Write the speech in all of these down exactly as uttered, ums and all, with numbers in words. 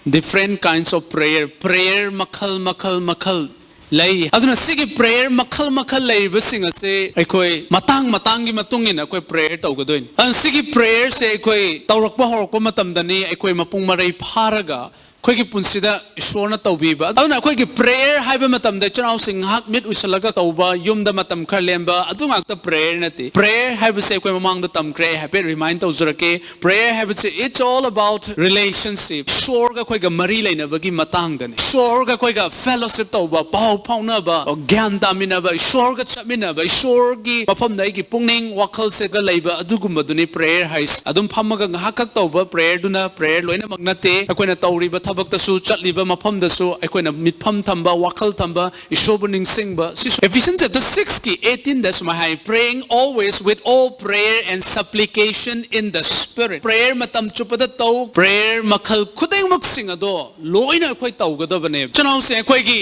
Different kinds of prayer. Prayer ꯃꯈꯜ ꯃꯈꯜ ꯃꯈꯜ ꯂꯩ꯫ ꯑꯗꯨꯅ ꯁꯤꯒꯤ prayer ꯃꯈꯜ ꯃꯈꯜ ꯂꯩꯔꯤꯕꯁꯤꯡ ꯑꯁꯦ ꯑꯩꯈꯣꯏ ꯃꯇꯥꯡ ꯃꯇꯥꯡꯒꯤ ꯃꯇꯨꯡ ꯏꯟꯅ ꯑꯩꯈꯣꯏ prayer ꯇꯧꯒꯗꯣꯏꯅꯤ꯫ ꯑꯗꯨꯅ ꯁꯤꯒꯤ prayerꯁꯦ ꯑꯩꯈꯣꯏ ꯇꯧꯔꯛꯄ ꯍꯧꯔꯛꯄ ꯃꯇꯝꯗꯅꯤ ꯑꯩꯈꯣꯏ ꯃꯄꯨꯡ ꯃꯔꯩ ꯐꯥꯔꯒ ꯑꯩꯈꯣꯏꯒꯤ ꯄꯨꯟꯁꯤꯗ ꯏꯁꯣꯔꯅ ꯇꯧꯕꯤꯕ꯫ ꯑꯗꯨꯅ ꯑꯩꯈꯣꯏꯒꯤ prayer ꯍꯥꯏꯕ ꯃꯇꯝꯗ ꯏꯆꯤꯟ ꯏꯅꯥꯎꯁꯤꯡ ꯉꯥꯏꯍꯥꯛ ꯃꯤꯠ ꯎꯏꯁꯜꯂꯒ ꯇꯧꯕ, ꯌꯨꯝꯗ ꯃꯇꯝ ꯈꯔ ꯂꯦꯟꯕ, ꯑꯗꯨ ꯉꯥꯛꯇ prayer ꯅꯠꯇꯦ꯫ Prayer ꯍꯥꯏꯕꯁꯦ ꯑꯩꯈꯣꯏ ꯃꯃꯥꯡꯗ ꯇꯝꯈ꯭ꯔꯦ, ꯑꯩ ꯍꯥꯏꯐꯦꯠ remind ꯇꯧꯖꯔꯛꯀꯦ꯫ Prayer ꯍꯥꯏꯕꯁꯤ it's all about relationship. ꯏꯁꯣꯔꯒ ꯑꯩꯈꯣꯏꯒ ꯃꯔꯤ ꯂꯩꯅꯕꯒꯤ ꯃꯇꯥꯡꯗꯅꯤ꯫ ꯏꯁꯣꯔꯒ ꯑꯩꯈꯣꯏꯒ fellowship ꯇꯧꯕ, ꯄꯥꯎ ꯐꯥꯎꯅꯕ, ꯒ꯭ꯌꯥꯟ ꯇꯥꯃꯤꯟꯅꯕ, ꯏꯁꯣꯔꯒ ꯆꯠꯃꯤꯟꯅꯕ, ꯏꯁꯣꯔꯒꯤ ꯃꯐꯝꯗ ꯑꯩꯒꯤ ꯄꯨꯛꯅꯤꯡ ꯋꯥꯈꯜꯁꯦꯒ ꯂꯩꯕ, ꯑꯗꯨꯒꯨꯝꯕꯗꯨꯅꯤ prayer ꯍꯥꯏꯁꯦ꯫ ꯑꯗꯨꯝ ꯐꯝꯃꯒ ꯉꯥꯏꯍꯥꯛꯈꯛ ꯇꯧꯕ prayerꯗꯨꯅ prayer ꯂꯣꯏꯅꯃꯛ ꯅꯠꯇꯦ꯫ ꯑꯩꯈꯣꯏꯅ ꯇꯧꯔꯤꯕ ꯊꯕꯛꯇꯁꯨ, ꯆꯠꯂꯤꯕ ꯃꯐꯝꯗꯁꯨ ꯑꯩꯈꯣꯏꯅ ꯃꯤꯠꯐꯝ ꯊꯝꯕ, ꯋꯥꯈꯜ ꯊꯝꯕ, ꯏꯁꯣꯔꯕꯨ ꯅꯤꯡꯁꯤꯡꯕ꯫ ꯁꯤꯁꯨ Ephesians chapter sixꯀꯤ eighteenꯗ ꯁꯨꯃꯥꯏ ꯍꯥꯏ, "Praying always with all prayer and supplication in the Spirit." Prayer ꯃꯇꯝ ꯆꯨꯞꯄꯗ ꯇꯧ, prayer ꯃꯈꯜ ꯈꯨꯗꯤꯡꯃꯛꯁꯤꯡ ꯑꯗꯣ ꯂꯣꯏꯅ ꯑꯩꯈꯣꯏ ꯇꯧꯒꯗꯕꯅꯦ꯫ ꯏꯆꯤꯟ ꯏꯅꯥꯎꯁꯦ, ꯑꯩꯈꯣꯏꯒꯤ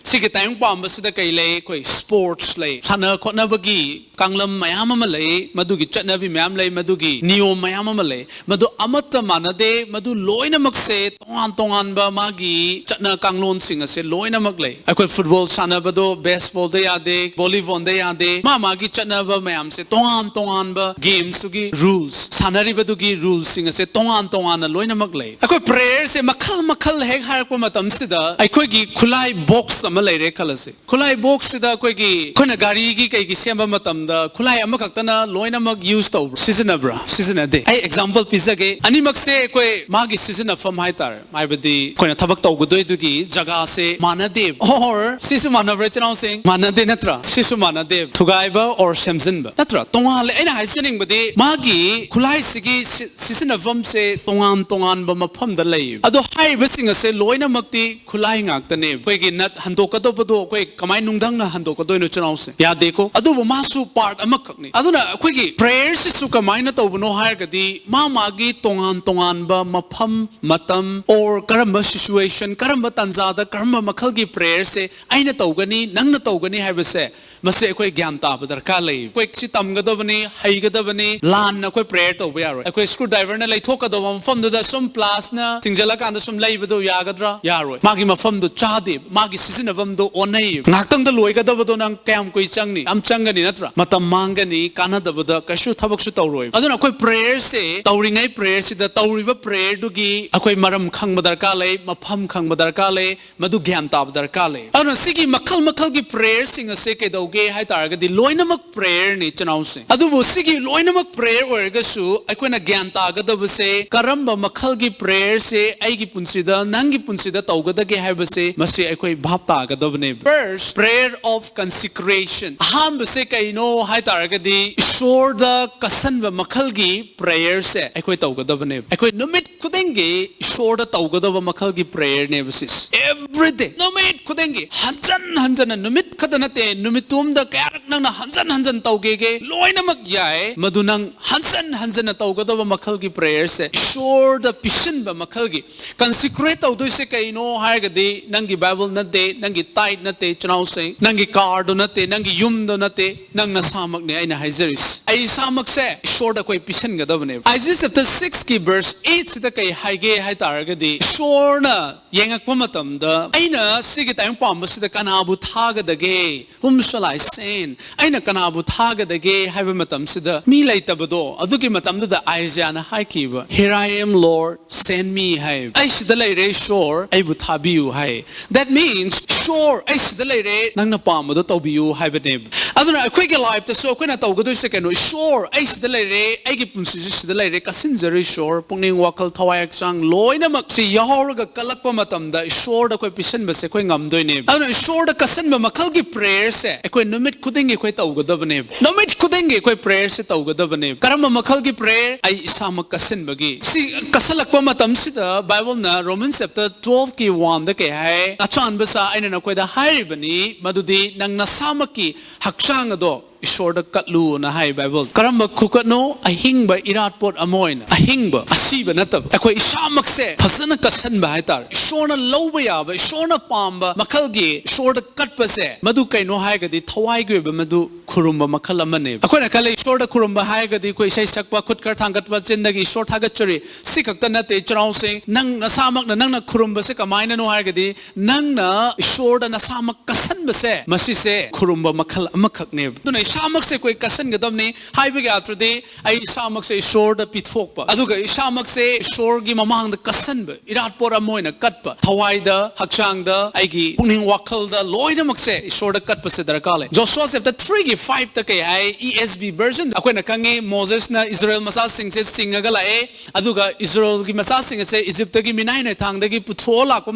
ꯁꯤꯒꯤ ꯇꯥꯏꯕꯪ ꯄꯥꯝꯕꯁꯤꯗ ꯀꯩ ꯂꯩ? ꯑꯩꯈꯣꯏ sports ꯂꯩ, ꯁꯥꯟꯅ ꯈꯣꯠꯅꯕꯒꯤ ꯀꯥꯡꯂꯝ ꯃꯌꯥꯝ ꯑꯃ ꯂꯩ, ꯃꯗꯨꯒꯤ ꯆꯠꯅꯕꯤ ꯃꯌꯥꯝ ꯂꯩ, ꯃꯗꯨꯒꯤ ꯅꯤꯌꯣꯝ ꯃꯌꯥꯝ ꯑꯃ ꯂꯩ꯫ ꯃꯗꯨ ꯑꯃꯠꯇ ꯃꯥꯟꯅꯗꯦ, ꯃꯗꯨ ꯂꯣꯏꯅꯃꯛꯁꯦ ꯇꯣꯉꯥꯟ ꯇꯣꯉꯥꯟꯕ ꯃꯥꯒꯤ ꯆꯠꯅ ꯀꯥꯡꯂꯣꯟꯁꯤꯡ ꯑꯁꯦ ꯂꯣꯏꯅꯃꯛ ꯂꯩ꯫ ꯑꯩꯈꯣꯏ football ꯁꯥꯟꯅꯕꯗꯣ baseballꯗ ꯌꯥꯗꯦ, volleyballꯗ ꯌꯥꯗꯦ, ꯃꯥ ꯃꯥꯒꯤ ꯆꯠꯅꯕ ꯃꯌꯥꯝꯁꯦ ꯇꯣꯉꯥꯟ ꯇꯣꯉꯥꯟꯕ gamesꯇꯨꯒꯤ rules, ꯁꯥꯟꯅꯔꯤꯕꯗꯨꯒꯤ rulesꯁꯤꯡ ꯑꯁꯦ ꯇꯣꯉꯥꯟ ꯇꯣꯉꯥꯟꯅ ꯂꯣꯏꯅꯃꯛ ꯂꯩ꯫ ꯑꯩꯈꯣꯏ prayerꯁꯦ ꯃꯈꯜ ꯃꯈꯜ ꯍꯦꯛ ꯍꯥꯏꯔꯛꯄ ꯃꯇꯝꯁꯤꯗ ꯑꯩꯈꯣꯏꯒꯤ ꯈꯨꯠꯂꯥꯏ box ꯑꯃ ꯂꯩꯔꯦ ꯈꯜꯂꯁꯤ꯫ ꯈꯨꯠꯂꯥꯏ boxꯁꯤꯗ ꯑꯩꯈꯣꯏꯒꯤ, ꯑꯩꯈꯣꯏꯅ ꯒꯥꯔꯤꯒꯤ ꯀꯩꯒꯤ ꯁꯦꯝꯕ ꯃꯇꯝꯗ ꯈꯨꯠꯂꯥꯏ ꯑꯃꯈꯛꯇꯅ ꯂꯣꯏꯅꯃꯛ use ꯇꯧꯕ꯭ꯔꯥ? ꯁꯤꯖꯤꯟꯅꯕ꯭ꯔꯥ? ꯁꯤꯖꯤꯟꯅꯗꯦ꯫ ꯑꯩ example ꯄꯤꯖꯒꯦ꯫ ꯑꯅꯤꯃꯛꯁꯦ ꯑꯩꯈꯣꯏ ꯃꯥꯒꯤ ꯁꯤꯖꯤꯟꯅꯐꯝ ꯍꯥꯏꯇꯥꯔꯦ, ꯍꯥꯏꯕꯗꯤ ꯑꯩꯈꯣꯏꯅ ꯊꯕꯛ ꯇꯧꯒꯗꯣꯏꯗꯨꯒꯤ ꯖꯒꯥꯁꯦ ꯃꯥꯟꯅꯗꯦ꯫ Or ꯁꯤꯁꯨ ꯃꯥꯟꯅꯕ꯭ꯔꯥ, ꯏꯆꯤꯟꯅꯥꯎꯁꯤꯡ? ꯃꯥꯟꯅꯗꯦ ꯅꯠꯇ꯭ꯔꯥ? ꯁꯤꯁꯨ ꯃꯥꯟꯅꯗꯦ꯫ ꯊꯨꯒꯥꯏꯕ or ꯁꯦꯝꯖꯤꯟꯕ ꯅꯠꯇ꯭ꯔꯥ? ꯇꯣꯉꯥꯜꯂꯦ꯫ ꯑꯩꯅ ꯍꯥꯏꯖꯅꯤꯡꯕꯗꯤ ꯃꯥꯒꯤ ꯈꯨꯠꯂꯥꯏꯁꯤꯒꯤ ꯁꯤ-, ꯁꯤꯖꯤꯟꯅꯐꯝꯁꯦ ꯇꯣꯉꯥꯟ ꯇꯣꯉꯥꯟꯕ ꯃꯐꯝꯗ ꯂꯩ꯫ ꯑꯗꯣ ꯍꯥꯏꯔꯤꯕꯁꯤꯡ ꯑꯁꯦ ꯂꯣꯏꯅꯃꯛꯇꯤ ꯈꯨꯠꯂꯥꯏ ꯉꯥꯛꯇꯅꯦ꯫ ꯑꯩꯈꯣꯏꯒꯤ nut ꯍꯟꯗꯣꯛ ꯍꯟꯗꯣꯛꯀꯗꯕꯗꯣ ꯑꯩꯈꯣꯏ ꯀꯃꯥꯏꯅ ꯅꯨꯡꯗꯪꯅ ꯍꯟꯗꯣꯛꯀꯗꯣꯏꯅꯣ ꯏꯆꯤꯟ ꯏꯅꯥꯎꯁꯦ? ꯌꯥꯗꯦꯀꯣ꯫ ꯑꯗꯨꯕꯨ ꯃꯥꯁꯨ part ꯑꯃꯈꯛꯅꯤ꯫ ꯑꯗꯨꯅ ꯑꯩꯈꯣꯏꯒꯤ prayer ꯁꯤꯁꯨ ꯀꯃꯥꯏꯅ ꯇꯧꯕꯅꯣ ꯍꯥꯏꯔꯒꯗꯤ ꯃꯥ ꯃꯥꯒꯤ ꯇꯣꯉꯥꯟ ꯇꯣꯉꯥꯟꯕ ꯃꯐꯝ, ꯃꯇꯝ, or ꯀꯔꯝꯕ situation, ꯀꯔꯝꯕ ꯇꯥꯟꯖꯥꯗ ꯀꯔꯝꯕ ꯃꯈꯜꯒꯤ prayer ꯁꯦ ꯑꯩꯅ ꯇꯧꯒꯅꯤ, ꯅꯪꯅ ꯇꯧꯒꯅꯤ ꯍꯥꯏꯕꯁꯦ ꯃꯁꯤ ꯑꯩꯈꯣꯏ ꯒ꯭ꯌꯥꯟ ꯇꯥꯕ ꯗꯔꯀꯥꯔ ꯂꯩ꯫ ꯑꯩꯈꯣꯏ ꯁꯤ ꯇꯝꯒꯗꯕꯅꯤ, ꯍꯩꯒꯗꯕꯅꯤ, ꯂꯥꯟꯅ ꯑꯩꯈꯣꯏ prayer ꯇꯧꯕ ꯌꯥꯔꯣꯏ꯫ ꯑꯩꯈꯣꯏ screwdriver ꯅ ꯂꯩꯊꯣꯛꯀꯗꯕ ꯃꯐꯝꯗꯨꯗ ꯁꯨꯝ pliers ꯅ ꯊꯤꯡꯖꯤꯜꯂꯀꯥꯟꯗ ꯁꯨꯝ ꯂꯩꯕꯗꯣ ꯌꯥꯒꯗ꯭ꯔꯥ? ꯌꯥꯔꯣꯏ꯫ ꯃꯥꯒꯤ ꯃꯐꯝꯗꯣ ꯆꯥꯗꯦ, ꯃꯥꯒꯤ ꯁꯤꯖꯤꯟꯅꯐꯝꯗꯣ ꯑꯣꯟꯅꯩ꯫ ꯉꯥꯏꯍꯥꯛꯇꯪꯗ ꯂꯣꯏꯒꯗꯕꯗꯣ ꯅꯪ ꯀꯌꯥꯝ ꯀꯨꯏ ꯆꯪꯅꯤ? ꯌꯥꯝ ꯆꯪꯒꯅꯤ ꯅꯠꯇ꯭ꯔꯥ? ꯃꯇꯝ ꯃꯥꯡꯒꯅꯤ, ꯀꯥꯟꯅꯗꯕꯗ ꯀꯩꯁꯨ ꯊꯕꯛꯁꯨ ꯇꯧꯔꯣꯏ꯫ ꯑꯗꯨꯅ ꯑꯩꯈꯣꯏ prayer ꯁꯦ ꯇꯧꯔꯤꯉꯩ prayer ꯁꯤꯗ ꯇꯧꯔꯤꯕ prayer ꯗꯨꯒꯤ ꯑꯩꯈꯣꯏ ꯃꯔꯝ ꯈꯪꯕ ꯗꯔꯀꯥꯔ ꯂꯩ, ꯃꯐꯝ ꯈꯪꯕ ꯗꯔꯀꯥꯔ ꯂꯩ, ꯃꯗꯨ ꯒ꯭ꯌꯥꯟ ꯇꯥꯕ ꯗꯔꯀꯥꯔ ꯂꯩ꯫ ꯑꯗꯨꯅ ꯁꯤꯒꯤ ꯃꯈꯜ ꯃꯈꯜꯒꯤ prayer ꯁꯤꯡ ꯑꯁꯦ ꯀꯩꯗꯧꯒꯦ ꯍꯥꯏ ꯇꯥꯔꯒꯗꯤ ꯂꯣꯏꯅꯃꯛ prayer ꯅꯤ ꯏꯆꯤꯟ ꯏꯅꯥꯎꯁꯤꯡ꯫ ꯑꯗꯨꯕꯨ ꯁꯤꯒꯤ ꯂꯣꯏꯅꯃꯛ prayer ꯑꯣꯏꯔꯒꯁꯨ ꯑꯩꯈꯣꯏꯅ ꯒ꯭ꯌꯥꯟ ꯇꯥꯒꯗꯕꯁꯦ ꯀꯔꯝꯕ ꯃꯈꯜꯒꯤ prayer ꯁꯦ ꯑꯩꯒꯤ ꯄꯨꯟꯁꯤꯗ, ꯅꯪꯒꯤ ꯄꯨꯟꯁꯤꯗ ꯇꯧꯒꯗꯒꯦ ꯍꯥꯏꯕꯁꯦ ꯃꯁꯤ ꯑꯩꯈꯣꯏ ꯚꯥꯞ ꯇꯥꯒꯗꯕꯅꯦꯕ꯫ First, prayer of consecration꯫ ꯑꯍꯥꯟꯕꯁꯦ ꯀꯩꯅꯣ ꯍꯥꯏ ꯇꯥꯔꯒꯗꯤ ꯏꯁꯣꯔꯗ ꯀꯠꯁꯟꯕ ꯃꯈꯜꯒꯤ prayer ꯁꯦ ꯑꯩꯈꯣꯏ ꯇꯧꯒꯗꯕꯅꯦꯕ꯫ ꯑꯩꯈꯣꯏ ꯅꯨꯃꯤꯠ ꯈꯨꯗꯤꯡꯒꯤ ꯏꯁꯣꯔꯗ ꯇꯧꯒꯗꯕ ꯃꯈꯜꯒꯤ prayer ꯅꯦꯕ ꯁꯤꯁꯦ꯫ Every day, ꯅꯨꯃꯤꯠ ꯈꯨꯗꯤꯡꯒꯤ ꯍꯟꯖꯟ ꯍꯟꯖꯟꯅ, ꯅꯨꯃꯤꯠ ꯈꯛꯇ ꯅꯠꯇꯦ, ꯅꯨꯃꯤꯠꯇꯨ ꯑꯃꯗ ꯀꯌꯥꯔꯛ ꯅꯪꯅ ꯍꯟꯖꯟ ꯍꯟꯖꯟ ꯇꯧꯒꯦꯒꯦ, ꯂꯣꯏꯅꯃꯛ ꯌꯥꯏ꯫ ꯃꯗꯨ ꯅꯪ ꯍꯟꯖꯟ ꯍꯟꯖꯟꯅ ꯇꯧꯒꯗꯕ ꯃꯈꯜꯒꯤ prayer ꯁꯦ, ꯏꯁꯣꯔꯗ ꯄꯤꯁꯤꯟꯕ ꯃꯈꯜꯒꯤ꯫ Consecrate ꯇꯧꯗꯣꯏꯁꯦ ꯀꯩꯅꯣ ꯍꯥꯏꯔꯒꯗꯤ ꯅꯪꯒꯤ Bible ꯅꯠꯇꯦ, ꯅꯪꯒꯤ tithe ꯅꯠꯇꯦ ꯏꯆꯤꯟ ꯏꯅꯥꯎꯁꯤꯡ, ꯅꯪꯒꯤ car ꯗꯣ ꯅꯠꯇꯦ, ꯅꯪꯒꯤ ꯌꯨꯝꯗꯣ ꯅꯠꯇꯦ, ꯅꯪ ꯅꯁꯥꯃꯛꯅꯦ ꯑꯩꯅ ꯍꯥꯏꯖꯔꯤꯁꯦ꯫ ꯑꯩ ꯏꯁꯥꯃꯛꯁꯦ ꯏꯁꯣꯔꯗ ꯑꯩꯈꯣꯏ ꯄꯤꯁꯟꯒꯗꯕꯅꯦꯕ꯫ Isaiah chapter six ꯀꯤ verse eight ꯁꯤꯗ ꯀꯩ ꯍꯥꯏꯒꯦ ꯍꯥꯏ ꯇꯥꯔꯒꯗꯤ, ꯏꯁꯣꯔꯅ ꯌꯦꯡꯉꯛꯄ ꯃꯇꯝꯗ, "ꯑꯩꯅ ꯁꯤꯒꯤ ꯇꯥꯏꯕꯪ ꯄꯥꯟꯕꯁꯤꯗ ꯀꯅꯥꯕꯨ ꯊꯥꯒꯗꯒꯦ? Whom shall I send? ꯑꯩꯅ ꯀꯅꯥꯕꯨ ꯊꯥꯒꯗꯒꯦ?" ꯍꯥꯏꯕ ꯃꯇꯝꯁꯤꯗ ꯃꯤ ꯂꯩꯇꯕꯗꯣ, ꯑꯗꯨꯒꯤ ꯃꯇꯝꯗꯨꯗ ꯑꯥꯏꯖꯌꯥꯅ ꯍꯥꯏꯈꯤꯕ, "Here I am, Lord, send me" ꯍꯥꯏ꯫ "ꯑꯩ ꯁꯤꯗ ꯂꯩꯔꯦ ꯏꯁꯣꯔ, ꯑꯩꯕꯨ ꯊꯥꯕꯤꯌꯨ" ꯍꯥꯏ꯫ That means, "ꯏꯁꯣꯔ, ꯑꯩ ꯁꯤꯗ ꯂꯩꯔꯦ, ꯅꯪꯅ ꯄꯥꯝꯕꯗꯣ ꯇꯧꯕꯤꯌꯨ" ꯍꯥꯏꯕꯅꯦꯕ꯫ ꯑꯗꯨꯅ ꯑꯩꯈꯣꯏꯒꯤ ꯂꯥꯏꯐꯇꯁꯨ ꯑꯩꯈꯣꯏꯅ ꯇꯧꯒꯗꯣꯏꯁꯦ ꯀꯩꯅꯣ? ꯏꯁꯣꯔ, ꯑꯩ ꯁꯤꯗ ꯂꯩꯔꯦ, ꯑꯩꯒꯤ ꯄꯨꯟꯁꯤꯁꯦ ꯁꯤꯗ ꯂꯩꯔꯦ, ꯀꯠꯁꯤꯟꯖꯔꯦ ꯏꯁꯣꯔ, ꯄꯨꯛꯅꯤꯡ, ꯋꯥꯈꯜ, ꯊꯋꯥꯏ, ꯍꯛꯆꯥꯡ ꯂꯣꯏꯅꯃꯛꯁꯤ ꯌꯥꯎꯔꯒ ꯀꯠꯂꯛꯄ ꯃꯇꯝꯗ ꯏꯁꯣꯔꯗ ꯑꯩꯈꯣꯏ ꯄꯤꯁꯟꯕꯁꯦ ꯑꯩꯈꯣꯏ ꯉꯝꯗꯣꯏꯅꯦꯕ꯫ ꯑꯗꯨꯅ ꯏꯁꯣꯔꯗ ꯀꯠꯁꯟꯕ ꯃꯈꯜꯒꯤ ꯄ꯭ꯔꯦꯌꯔꯁꯦ ꯑꯩꯈꯣꯏ ꯅꯨꯃꯤꯠ ꯈꯨꯗꯤꯡꯒꯤ ꯑꯩꯈꯣꯏ ꯇꯧꯒꯗꯕꯅꯦꯕ꯫ ꯅꯨꯃꯤꯠ ꯈꯨꯗꯤꯡꯒꯤ ꯑꯩꯈꯣꯏ ꯄ꯭ꯔꯦꯌꯔꯁꯦ ꯇꯧꯒꯗꯕꯅꯦꯕ꯫ ꯀꯔꯝꯕ ꯃꯈꯜꯒꯤ ꯄ꯭ꯔꯦꯌꯔ? ꯑꯩ ꯏꯁꯥꯃꯛ ꯀꯠꯁꯟꯕꯒꯤ꯫ ꯁꯤ ꯀꯠꯁꯜꯂꯛꯄ ꯃꯇꯝꯁꯤꯗ ꯕꯥꯏꯕꯜꯅ Romans chapter twelve ꯀꯤ one ꯗ ꯀꯩ ꯍꯥꯏ? "ꯑꯆꯥꯟꯕ ꯆꯥ ꯑꯩꯅ ꯅꯈꯣꯏꯗ ꯍꯥꯏꯔꯤꯕꯅꯤ, ꯃꯗꯨꯗꯤ ꯅꯪ ꯅꯁꯥꯃꯛꯀꯤ ꯍꯛꯆꯥꯡ ꯑꯗꯣ ꯏꯁꯣꯔꯗ ꯀꯠꯂꯨꯅ" ꯍꯥꯏ ꯕꯥꯏꯕꯜ꯫ ꯀꯔꯝꯕ ꯈꯨꯀꯠꯅꯣ? ꯑꯍꯤꯡꯕ ꯏꯔꯥꯠꯄꯣꯠ ꯑꯃ ꯑꯣꯏꯅ, ꯑꯍꯤꯡꯕ, ꯑꯁꯤꯕ ꯅꯠꯇꯕ꯫ ꯑꯩꯈꯣꯏ ꯏꯁꯥꯃꯛꯁꯦ ꯐꯖꯅ ꯀꯠꯁꯟꯕ ꯍꯥꯏꯇꯥꯔꯦ, ꯏꯁꯣꯔꯅ ꯂꯧꯕ ꯌꯥꯕ, ꯏꯁꯣꯔꯅ ꯄꯥꯝꯕ ꯃꯈꯜꯒꯤ ꯏꯁꯣꯔꯗ ꯀꯠꯄꯁꯦ꯫ ꯃꯗꯨ ꯀꯩꯅꯣ ꯍꯥꯏꯔꯒꯗꯤ ꯊꯋꯥꯏꯒꯤ ꯑꯣꯏꯕ ꯃꯗꯨ ꯈꯨꯔꯨꯝꯕ ꯃꯈꯜ ꯑꯃꯅꯦꯕ꯫ ꯑꯩꯈꯣꯏꯅ ꯈꯜꯂꯦ ꯏꯁꯣꯔꯗ ꯈꯨꯔꯨꯝꯕ ꯍꯥꯏꯔꯒꯗꯤ ꯑꯩꯈꯣꯏ ꯏꯁꯩ ꯁꯛꯄ, ꯈꯨꯠ ꯈꯔ ꯊꯥꯡꯒꯠꯄ, ꯆꯤꯟꯗꯒꯤ ꯏꯁꯣꯔ ꯊꯥꯒꯠꯆꯔꯤ, ꯁꯤ ꯈꯛꯇ ꯅꯠꯇꯦ ꯏꯆꯤꯟ ꯏꯅꯥꯎꯁꯤꯡ꯫ ꯅꯪ ꯅꯁꯥꯃꯛꯅ ꯅꯪꯅ ꯈꯨꯔꯨꯝꯕꯁꯦ ꯀꯃꯥꯏꯅꯅꯣ ꯍꯥꯏꯔꯒꯗꯤ ꯅꯪꯅ ꯏꯁꯣꯔꯗ ꯅꯁꯥꯃꯛ ꯀꯠꯁꯟꯕꯁꯦ, ꯃꯁꯤꯁꯦ ꯈꯨꯔꯨꯝꯕ ꯃꯈꯜ ꯑꯃꯈꯛꯅꯦꯕ꯫ ꯑꯗꯨꯅ ꯏꯁꯥꯃꯛꯁꯦ ꯑꯩꯈꯣꯏ ꯀꯠꯁꯟꯒꯗꯕꯅꯤ ꯍꯥꯏꯕꯒꯤ ꯑꯥꯔꯊꯗꯤ ꯑꯩ ꯏꯁꯥꯃꯛꯁꯦ ꯏꯁꯣꯔꯗ ꯄꯤꯊꯣꯛꯄ, ꯑꯗꯨꯒ ꯏꯁꯥꯃꯛꯁꯦ ꯏꯁꯣꯔꯒꯤ ꯃꯃꯥꯡꯗ ꯀꯠꯁꯟꯕ, ꯏꯔꯥꯠꯄꯣꯠ ꯑꯃ ꯑꯣꯏꯅ ꯀꯠꯄ, ꯊꯋꯥꯏꯗ, ꯍꯛꯆꯥꯡꯗ, ꯑꯩꯒꯤ ꯄꯨꯛꯅꯤꯡ ꯋꯥꯈꯜꯗ ꯂꯣꯏꯅꯃꯛꯁꯦ ꯏꯁꯣꯔꯗ ꯀꯠꯄꯁꯦ ꯗꯔꯀꯥꯔ ꯂꯩ꯫ Joshua chapter three ꯒꯤ five ꯇ ꯀꯩ ꯍꯥꯏ? E S V version ꯑꯩꯈꯣꯏꯅ ꯈꯪꯉꯤ, ꯃꯣꯖꯦꯁꯅ ꯏꯁꯔꯥꯌꯦꯜ ꯃꯆꯥꯁꯤꯡꯁꯦ ꯆꯤꯡꯉꯒ ꯂꯥꯛꯑꯦ, ꯑꯗꯨꯒ ꯏꯁꯔꯥꯌꯦꯜꯒꯤ ꯃꯆꯥꯁꯤꯡ ꯑꯁꯦ ꯏꯖꯤꯞꯇꯒꯤ ꯃꯤꯅꯥꯏ ꯅꯥꯏꯊꯥꯡꯗꯒꯤ ꯄꯨꯊꯣꯛꯑ ꯂꯥꯛꯄ